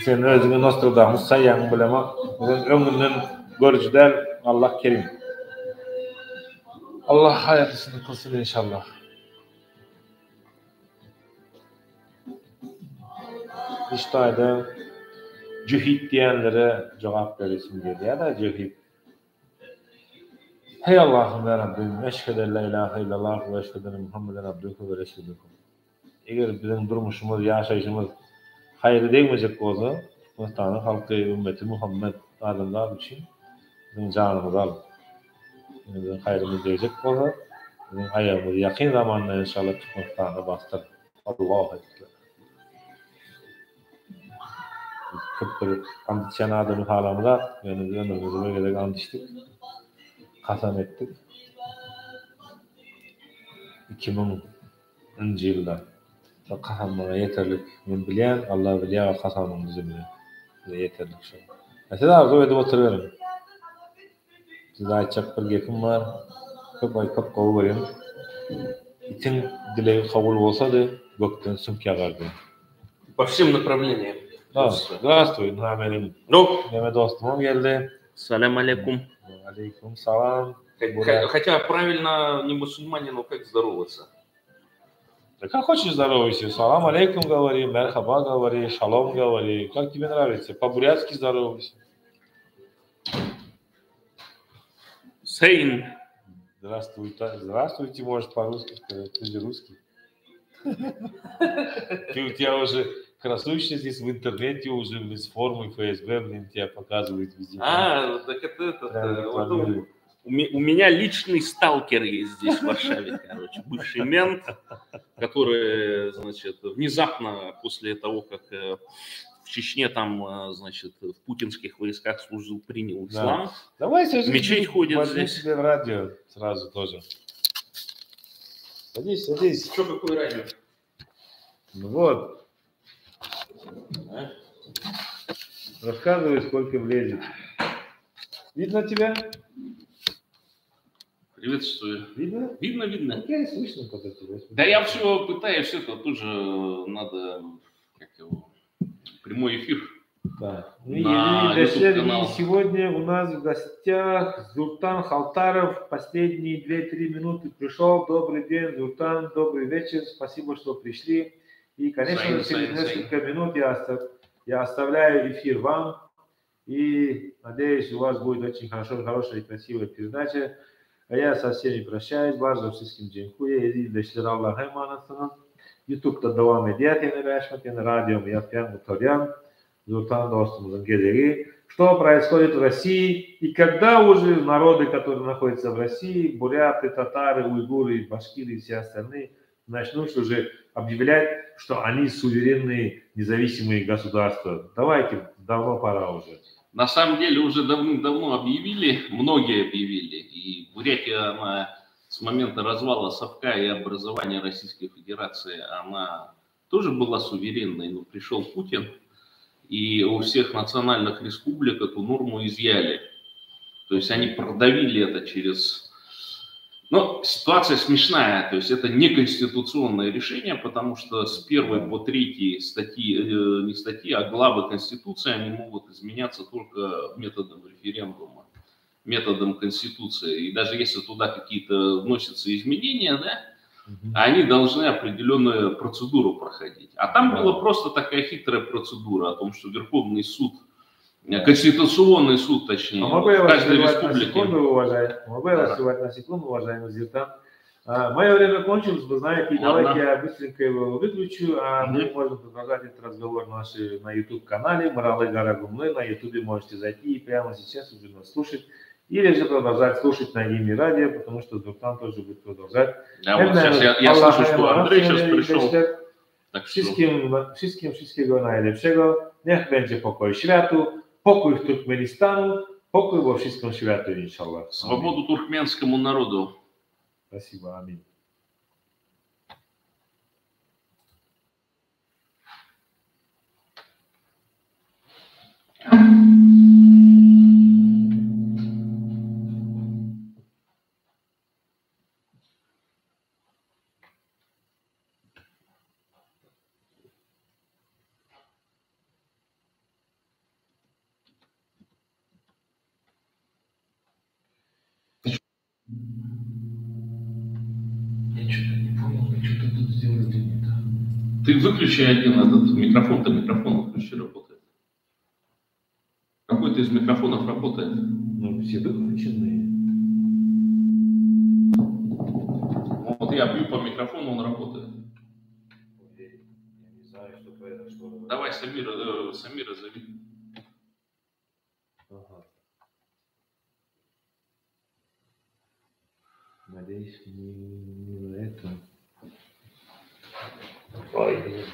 Sen özüňi Nostradamus saýýaňmy bilemok. Sen öňünden görüji däl, Allah kerim. Allah haýyrlysyny kylsyn inşallah. Iş taýda jöhit diýenlere jogap beresim gelýär-dä jöhit. Heý Allahym ýa Rabbim eşhedü en la ilahe illallah we eşhedü enne Muhammeden abduhu we resuluhu. Eger biziň durmuşymyz, ýaşaýşymyz haýry degmejek bolsa, Türkmenistanyň halky, ümmeti Muhammet, adamzat üçin biziň janymyzy al. Ýöne biziň haýrymyz degjek bolsa, biziň aýagymyzy ýakyn zamanda enşalla Türkmenistanda basdyr. Allahu Ekber. Biz köp bir ant içýän adamy halamyzak, ýöne biz ömrümizde bir gezek ant içdik. Kasam etdik. 2000 nji ýylda. Şo kasam maňa ýeterlik. Men bilýän, Allah bilýär o kasamyň düzümini. Bize ýeterlik şo. Siz arzuw edip oturyberiň. Size aýtjak bir gepim bar. Köp aý köp gowy görýän. Itiň dilegi kabul bolsady, gökden süňk ýagardy. Po wsem naprawleniýam. Zdrastwuý, ynha meniň neme dostumam geldi. Salam aleýkum. Aleýkum salam. Хотя правильно не мусульманину как здороваться? Да как хочешь здоровайся. Салам алейкум говори, мерхаба говори, шалом говори. Как тебе нравится? По-бурятски здоровайся. Сейн. Здравствуйте, здравствуйте, может по-русски сказать. Ты же русский. Ты у тебя уже красуешься здесь в интернете уже, блин, с формой ФСБ, блин, тебя показывают везде. А, так это этот, Прям вот рекламируют. У меня личный сталкер есть здесь, в Варшаве, короче, бывший мент, который, значит, внезапно после того, как в Чечне там, значит, в путинских войсках служил, принял Да. ислам. Давай сейчас Мечеть ходит возьми здесь. себе в радио сразу тоже. Садись, садись. Что, какое радио? Ну вот. А? Рассказывай, сколько влезет. Видно тебя? Приветствую. Видно? Видно, видно. Окей, слышно, когда тебя. Да я все пытаюсь, это тоже надо, как его, прямой эфир. Да. На И, и, YouTube-канал. сегодня у нас в гостях Зуртан Халтаров. Последние 2-3 минуты пришел. Добрый день, Зуртан. Добрый вечер. Спасибо, что пришли. И, конечно Сайн, же, через сайн, несколько минут я оставляю эфир вам. И надеюсь, у вас будет очень хорошо, хорошая и красивая передача. А я со всеми прощаюсь. Bardzo wszystkim dziękuję. Eziz Allah'a emanetsiniz. YouTube'da devam edýär ýene 5 minut, ýene radiomy ýapýan, gutarýan. Zurtan dostumyzyň gezegi. Что происходит в России и когда уже народы, которые находятся в России, буряты, татары, уйгуры, башкиры и все остальные, начнут уже объявлять, что они суверенные, независимые государства. Давайте, давно пора уже. На самом деле уже давным-давно объявили, многие объявили, и Бурятия, она с момента развала Совка и образования Российской Федерации, она тоже была суверенной, но пришел Путин, и у всех национальных республик эту норму изъяли. То есть они продавили это через... Но ситуация смешная, то есть это неконституционное решение, потому что с 1 по 3 статьи, не статьи, а главы Конституции, они могут изменяться только методом референдума, методом Конституции. И даже если туда какие-то вносятся изменения, да, они должны определенную процедуру проходить. А там была просто такая хитрая процедура о том, что Верховный суд, Конституционный суд, точнее, А могу я в вас каждой прервать на республике. секунду, уважаемый? Могу я вас Да. прервать на секунду, уважаемый Зиртан? Мое время кончилось, вы знаете, Ладно. давайте я быстренько его выключу, а мы можем продолжать этот разговор на YouTube-канале Муралы Гарагумлы. На YouTube можете зайти и прямо сейчас уже нас слушать, или же продолжать слушать на Ими Радио, потому что Зуртан тоже будет продолжать. Да, вот сейчас я слышу, что Андрей сейчас пришел. Так что... Wszystkim, wszystkiego najlepszego. Niech będzie pokój światu, pokój w Turkmenistanu, pokój во wszystkim światu, inshallah. Свободу туркменскому народу. Спасибо, аминь. Я что-то не понял, я что-то тут сделал или не так. Ты выключи один этот микрофон-то, микрофон выключи, работает. Какой-то из микрофонов работает. Ну, все выключенные. Вот я бью по микрофону, он работает. Я не знаю, что произошло. Давай Самира зови. Ага. Надеюсь, не на этом. Ой, блин.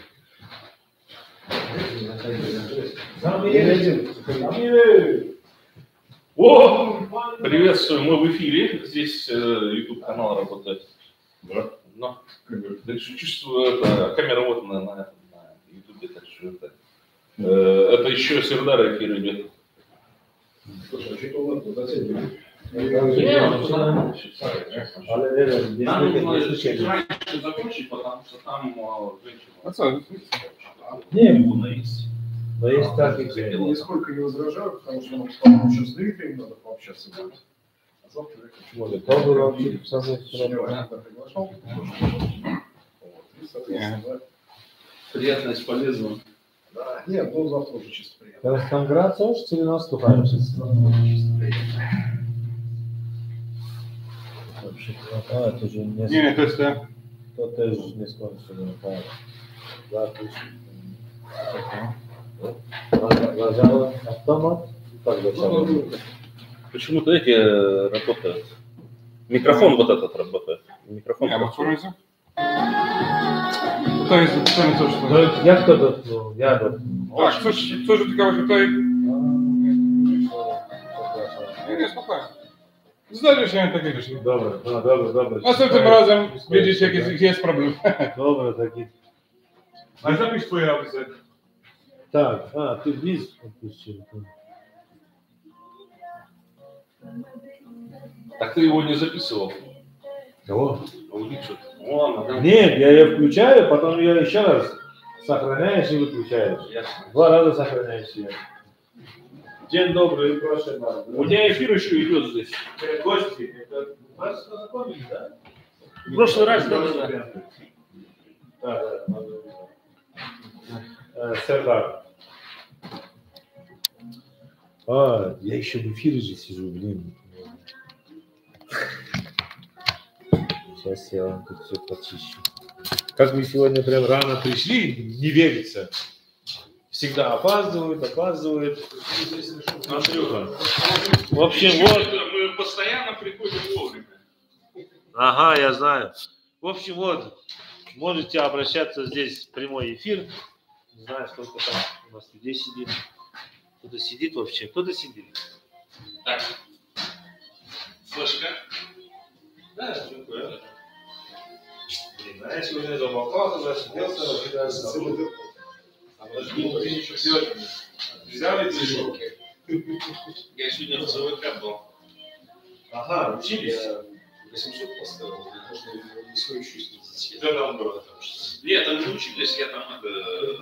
О, приветствую, мы в эфире. Здесь YouTube-канал работает. Да. Но, так что чувствую, это, камера вот на YouTube, так что это еще Сердар эфир идет. Слушай, а что-то у нас затягивает. Нам нужно чуть раньше закончить, потому что там женщина. Не, Трибуна есть. Но есть так и Хотела. Нисколько не возражаю, потому что нам потом еще с зрителями надо пообщаться будет. А завтра я хочу. Может, тоже Я приглашал. Вот, и, соответственно, да. Приятно с полезным. Да, нет, ну завтра уже чисто приятно. Teraz tam gra coś, czy nas słuchają wszyscy? Завтра уже чисто приятно. Dobrze, ale to, że nie, Nie, to jest te. to też nie skończymy. Tak. Zapisz. Zadziała automat i tak zaczęło. Почему-то эти работают. Микрофон вот этот работает. Микрофон. Ja, maar voor To jest zupełnie coś. No jak to dotknął? Ja dotknął. Tak, coś dotykałeś tutaj. Nie, spokojnie. Zdarzy się takie rzeczy. Dobra, no dobra. Następnym razem wiedzieć, jaki jest problem. Dobra, taki. Ale zapisz twoje audycje. Tak, a ty wniz odpuścił. Так ты его не записывал. Кого? Аудицию. Ладно, да. Нет, я ее включаю, потом ее еще раз сохраняешь и выключаешь. Ясно. Два раза сохраняешь ее. День добрый, прошу вас. У тебя эфир еще идет здесь. Гости, это вас познакомили, да? В прошлый раз, да, да. Да, да. Сердар. А, я еще в эфире же сижу, блин. Сейчас я вам тут все почищу. Как мы сегодня прям рано пришли, не верится. Всегда опаздывают. Андрюха. В общем, вот. Мы постоянно приходим вовремя. Ага, я знаю. В общем, вот. Можете обращаться здесь в прямой эфир. Не знаю, сколько там у нас людей сидит. Кто-то сидит вообще? Кто-то сидит? Так. Флешка. Да, такое. Блин, а я сегодня заболтался, засиделся, вообще даже забыл. Взяли движок. Я сегодня в ЦВК был. Ага, учились? Я 800 поставил, можно не свою чувствовать. Да, там было. Нет, там не учились, я там это...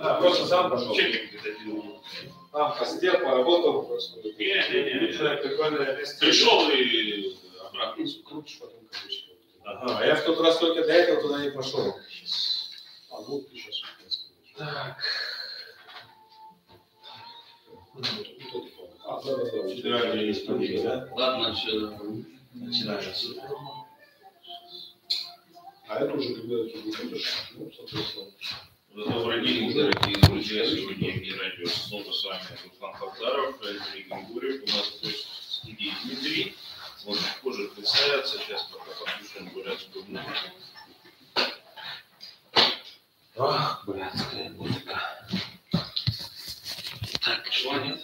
А, просто сам пошел. Учебник где-то делал. Там посидел, поработал просто. Не. Прикольное место. Пришел и обратно. Крутишь потом колесико. Ага, а я в тот раз только для этого туда не пошел. А вот ты сейчас. Так. А, да. Федеральные республики, да? Ладно, все, начинается. А это уже когда ты выходишь, ну, соответственно. Добрый день, дорогие друзья. Сегодня в радио снова с вами Руслан Хабдаров, Андрей Григорьев. У нас гость в студии Дмитрий. Он позже представится. Сейчас пока послушаем бурятскую музыку. Ах, бурятская музыка. Так, шла, нет?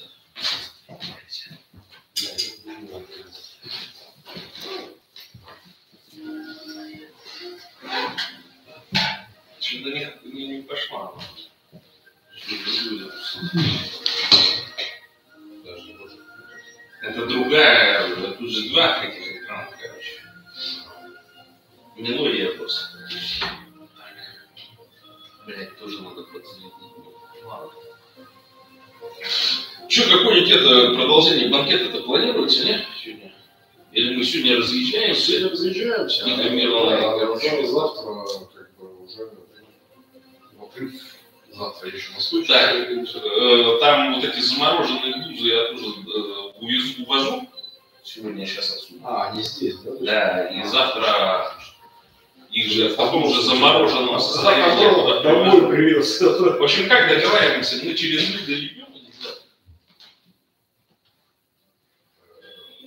Что-то не пошла. Это другая, тут же два этих экрана, короче. Мелодия просто. Так. Блять, тоже надо подзарядить. Ладно. Че, какое-нибудь это продолжение банкета-то планируется, нет, сегодня? Или мы сегодня разъезжаемся? Сегодня разъезжаемся. А завтра как бы уже отрыв. Завтра еще на случай. Да, там вот эти замороженные бузы я тоже увожу сегодня, сейчас отсюда. А, они здесь, да? Да, и завтра их же в таком же замороженном состоянии. Домой привез. В общем, как договариваемся? Мы через Лида ебем или как?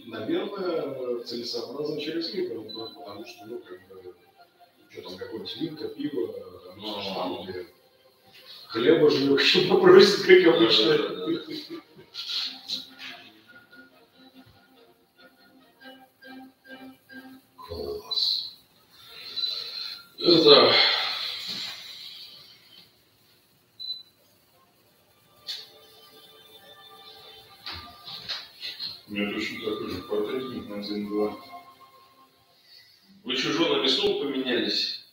Наверное, целесообразно через Лиду, потому что, ну, как бы, что там, какое-нибудь винка, пиво, там, ну, или хлеба же еще попросит, как обычно. Да. Класс. Это... У меня точно такой же портретник на 1.2. Вы еще женами снова поменялись?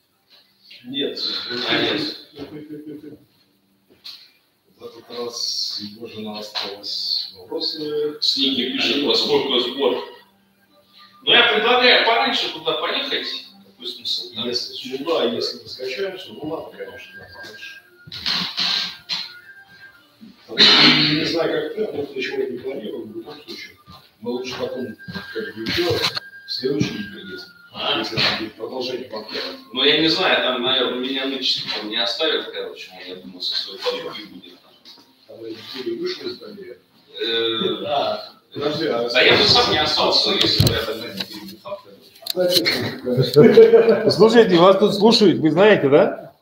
Нет. А, нет. В этот раз его жена осталась в Вроцлаве. Сники пишет, во сколько сбор. Ну, я предлагаю пораньше туда поехать. Какой смысл? Да? Если, ну да, если мы скачаемся, ну ладно, конечно, да, пораньше. Не знаю, как ты, но ничего не планируем, в любом случае. Мы лучше потом, как бы, еще в следующем приедем. Если там будет продолжение банкета. Ну, я не знаю, там, наверное, меня нынче там не оставят, короче, я думаю, со своей подругой будет. Там я неделю вышел из доверия. Да. Подожди, а Да я бы сам не остался, если бы я тогда не перебухал. Слушайте, вас тут слушают, вы знаете, да?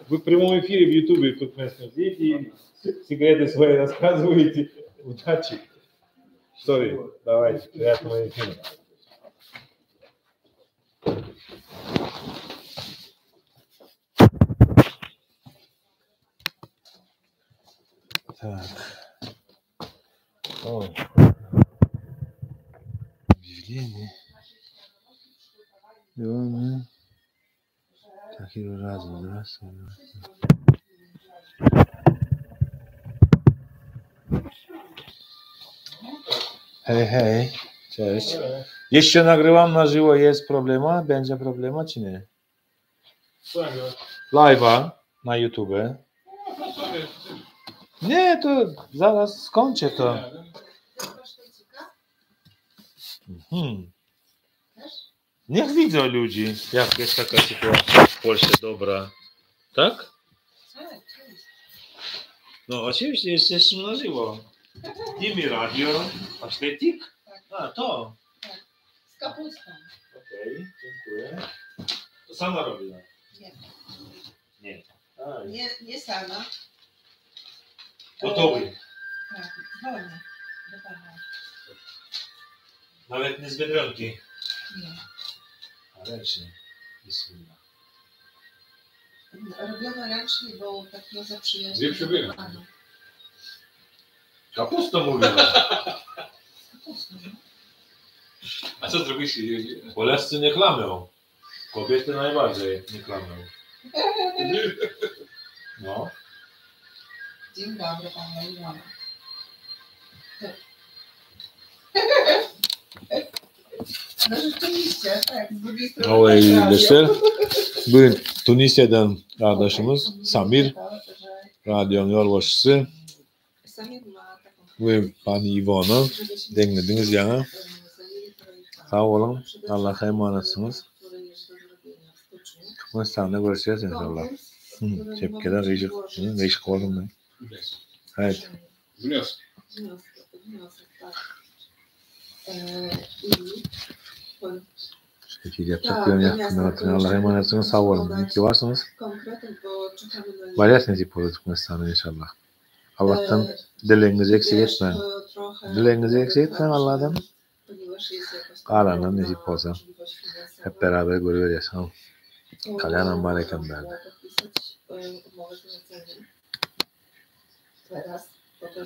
Вы в прямом эфире в Ютубе в туркменском сидите и секреты свои рассказываете. Удачи. Sorry, давайте, приятного эфира. Так. О. Объявление. Иван, Такие разные, здравствуй. Hej, hej, cześć. Jeszcze nagrywam na żywo, jest problema? Będzie problema czy nie? Live'a na YouTube. Nie, to zaraz skończę to. Mhm. Niech widzą ludzi, jak jest taka sytuacja w Polsce dobra. Tak? No oczywiście jesteśmy na żywo. Dimi radio, pasztecik? A, to. Z kapustą. Okej, dziękuję. To sama robiła? Nie. Nie. A, Nie, nie sama. Gotowy. Tak, dzwonię do pana. Nawet nie z Biedronki. Nie. A ręcznie. Bismillah. Robione ręcznie, bo tak na zaprzyjaźnienie. Dwie przybyły. Panu. Kapustą mówiła. Kapustą. A co zrobiliście? Polscy nie klamią. Kobiety najbardziej nie klamią. No. Dzień dobry, pana Iwona. No rzeczywiście, tak, z drugiej strony. Vallahi tak, radio. ildeşler. Bugün Tunisia'dan kardeşimiz Samir, radyonun yolbaşçısı Samir ma taką ve Pani Ivona żebyśmy dinlediniz yani. zajęli projektami. Sağ olun. Przede Allah'a wszystkim, emanetsiniz. który jest do zrobienia w styczniu. Türkmenistan'da görüşeceğiz inşallah. Konkurs, Hı, który Tepkiler mogą iyice, złożyć değişik oldu mu? Evet. Wniosek. Wniosek, wniosek, tak. I Şekil yapacak Tak, bir to yakın miasto, hatırına Allah'a emanetsiniz. Sağ olun. İyi ki varsınız. konkretów, bo czekamy na Varyarsınız nasip olur Türkmenistan'a inşallah. Allah'tan E, dileğinizi eksik wiesz, etmeyin. to trochę Dileğinizi eksik etmeyin Allah'tan. Ponieważ jest jakaś tam Kalanın drobna nasip olsa. możliwość finansowa, Hep beraber görüyoruz. Tamam. to Kalyan można Amerikan było derdi. podpisać, umowę zlecenie. Teraz, po to, żeby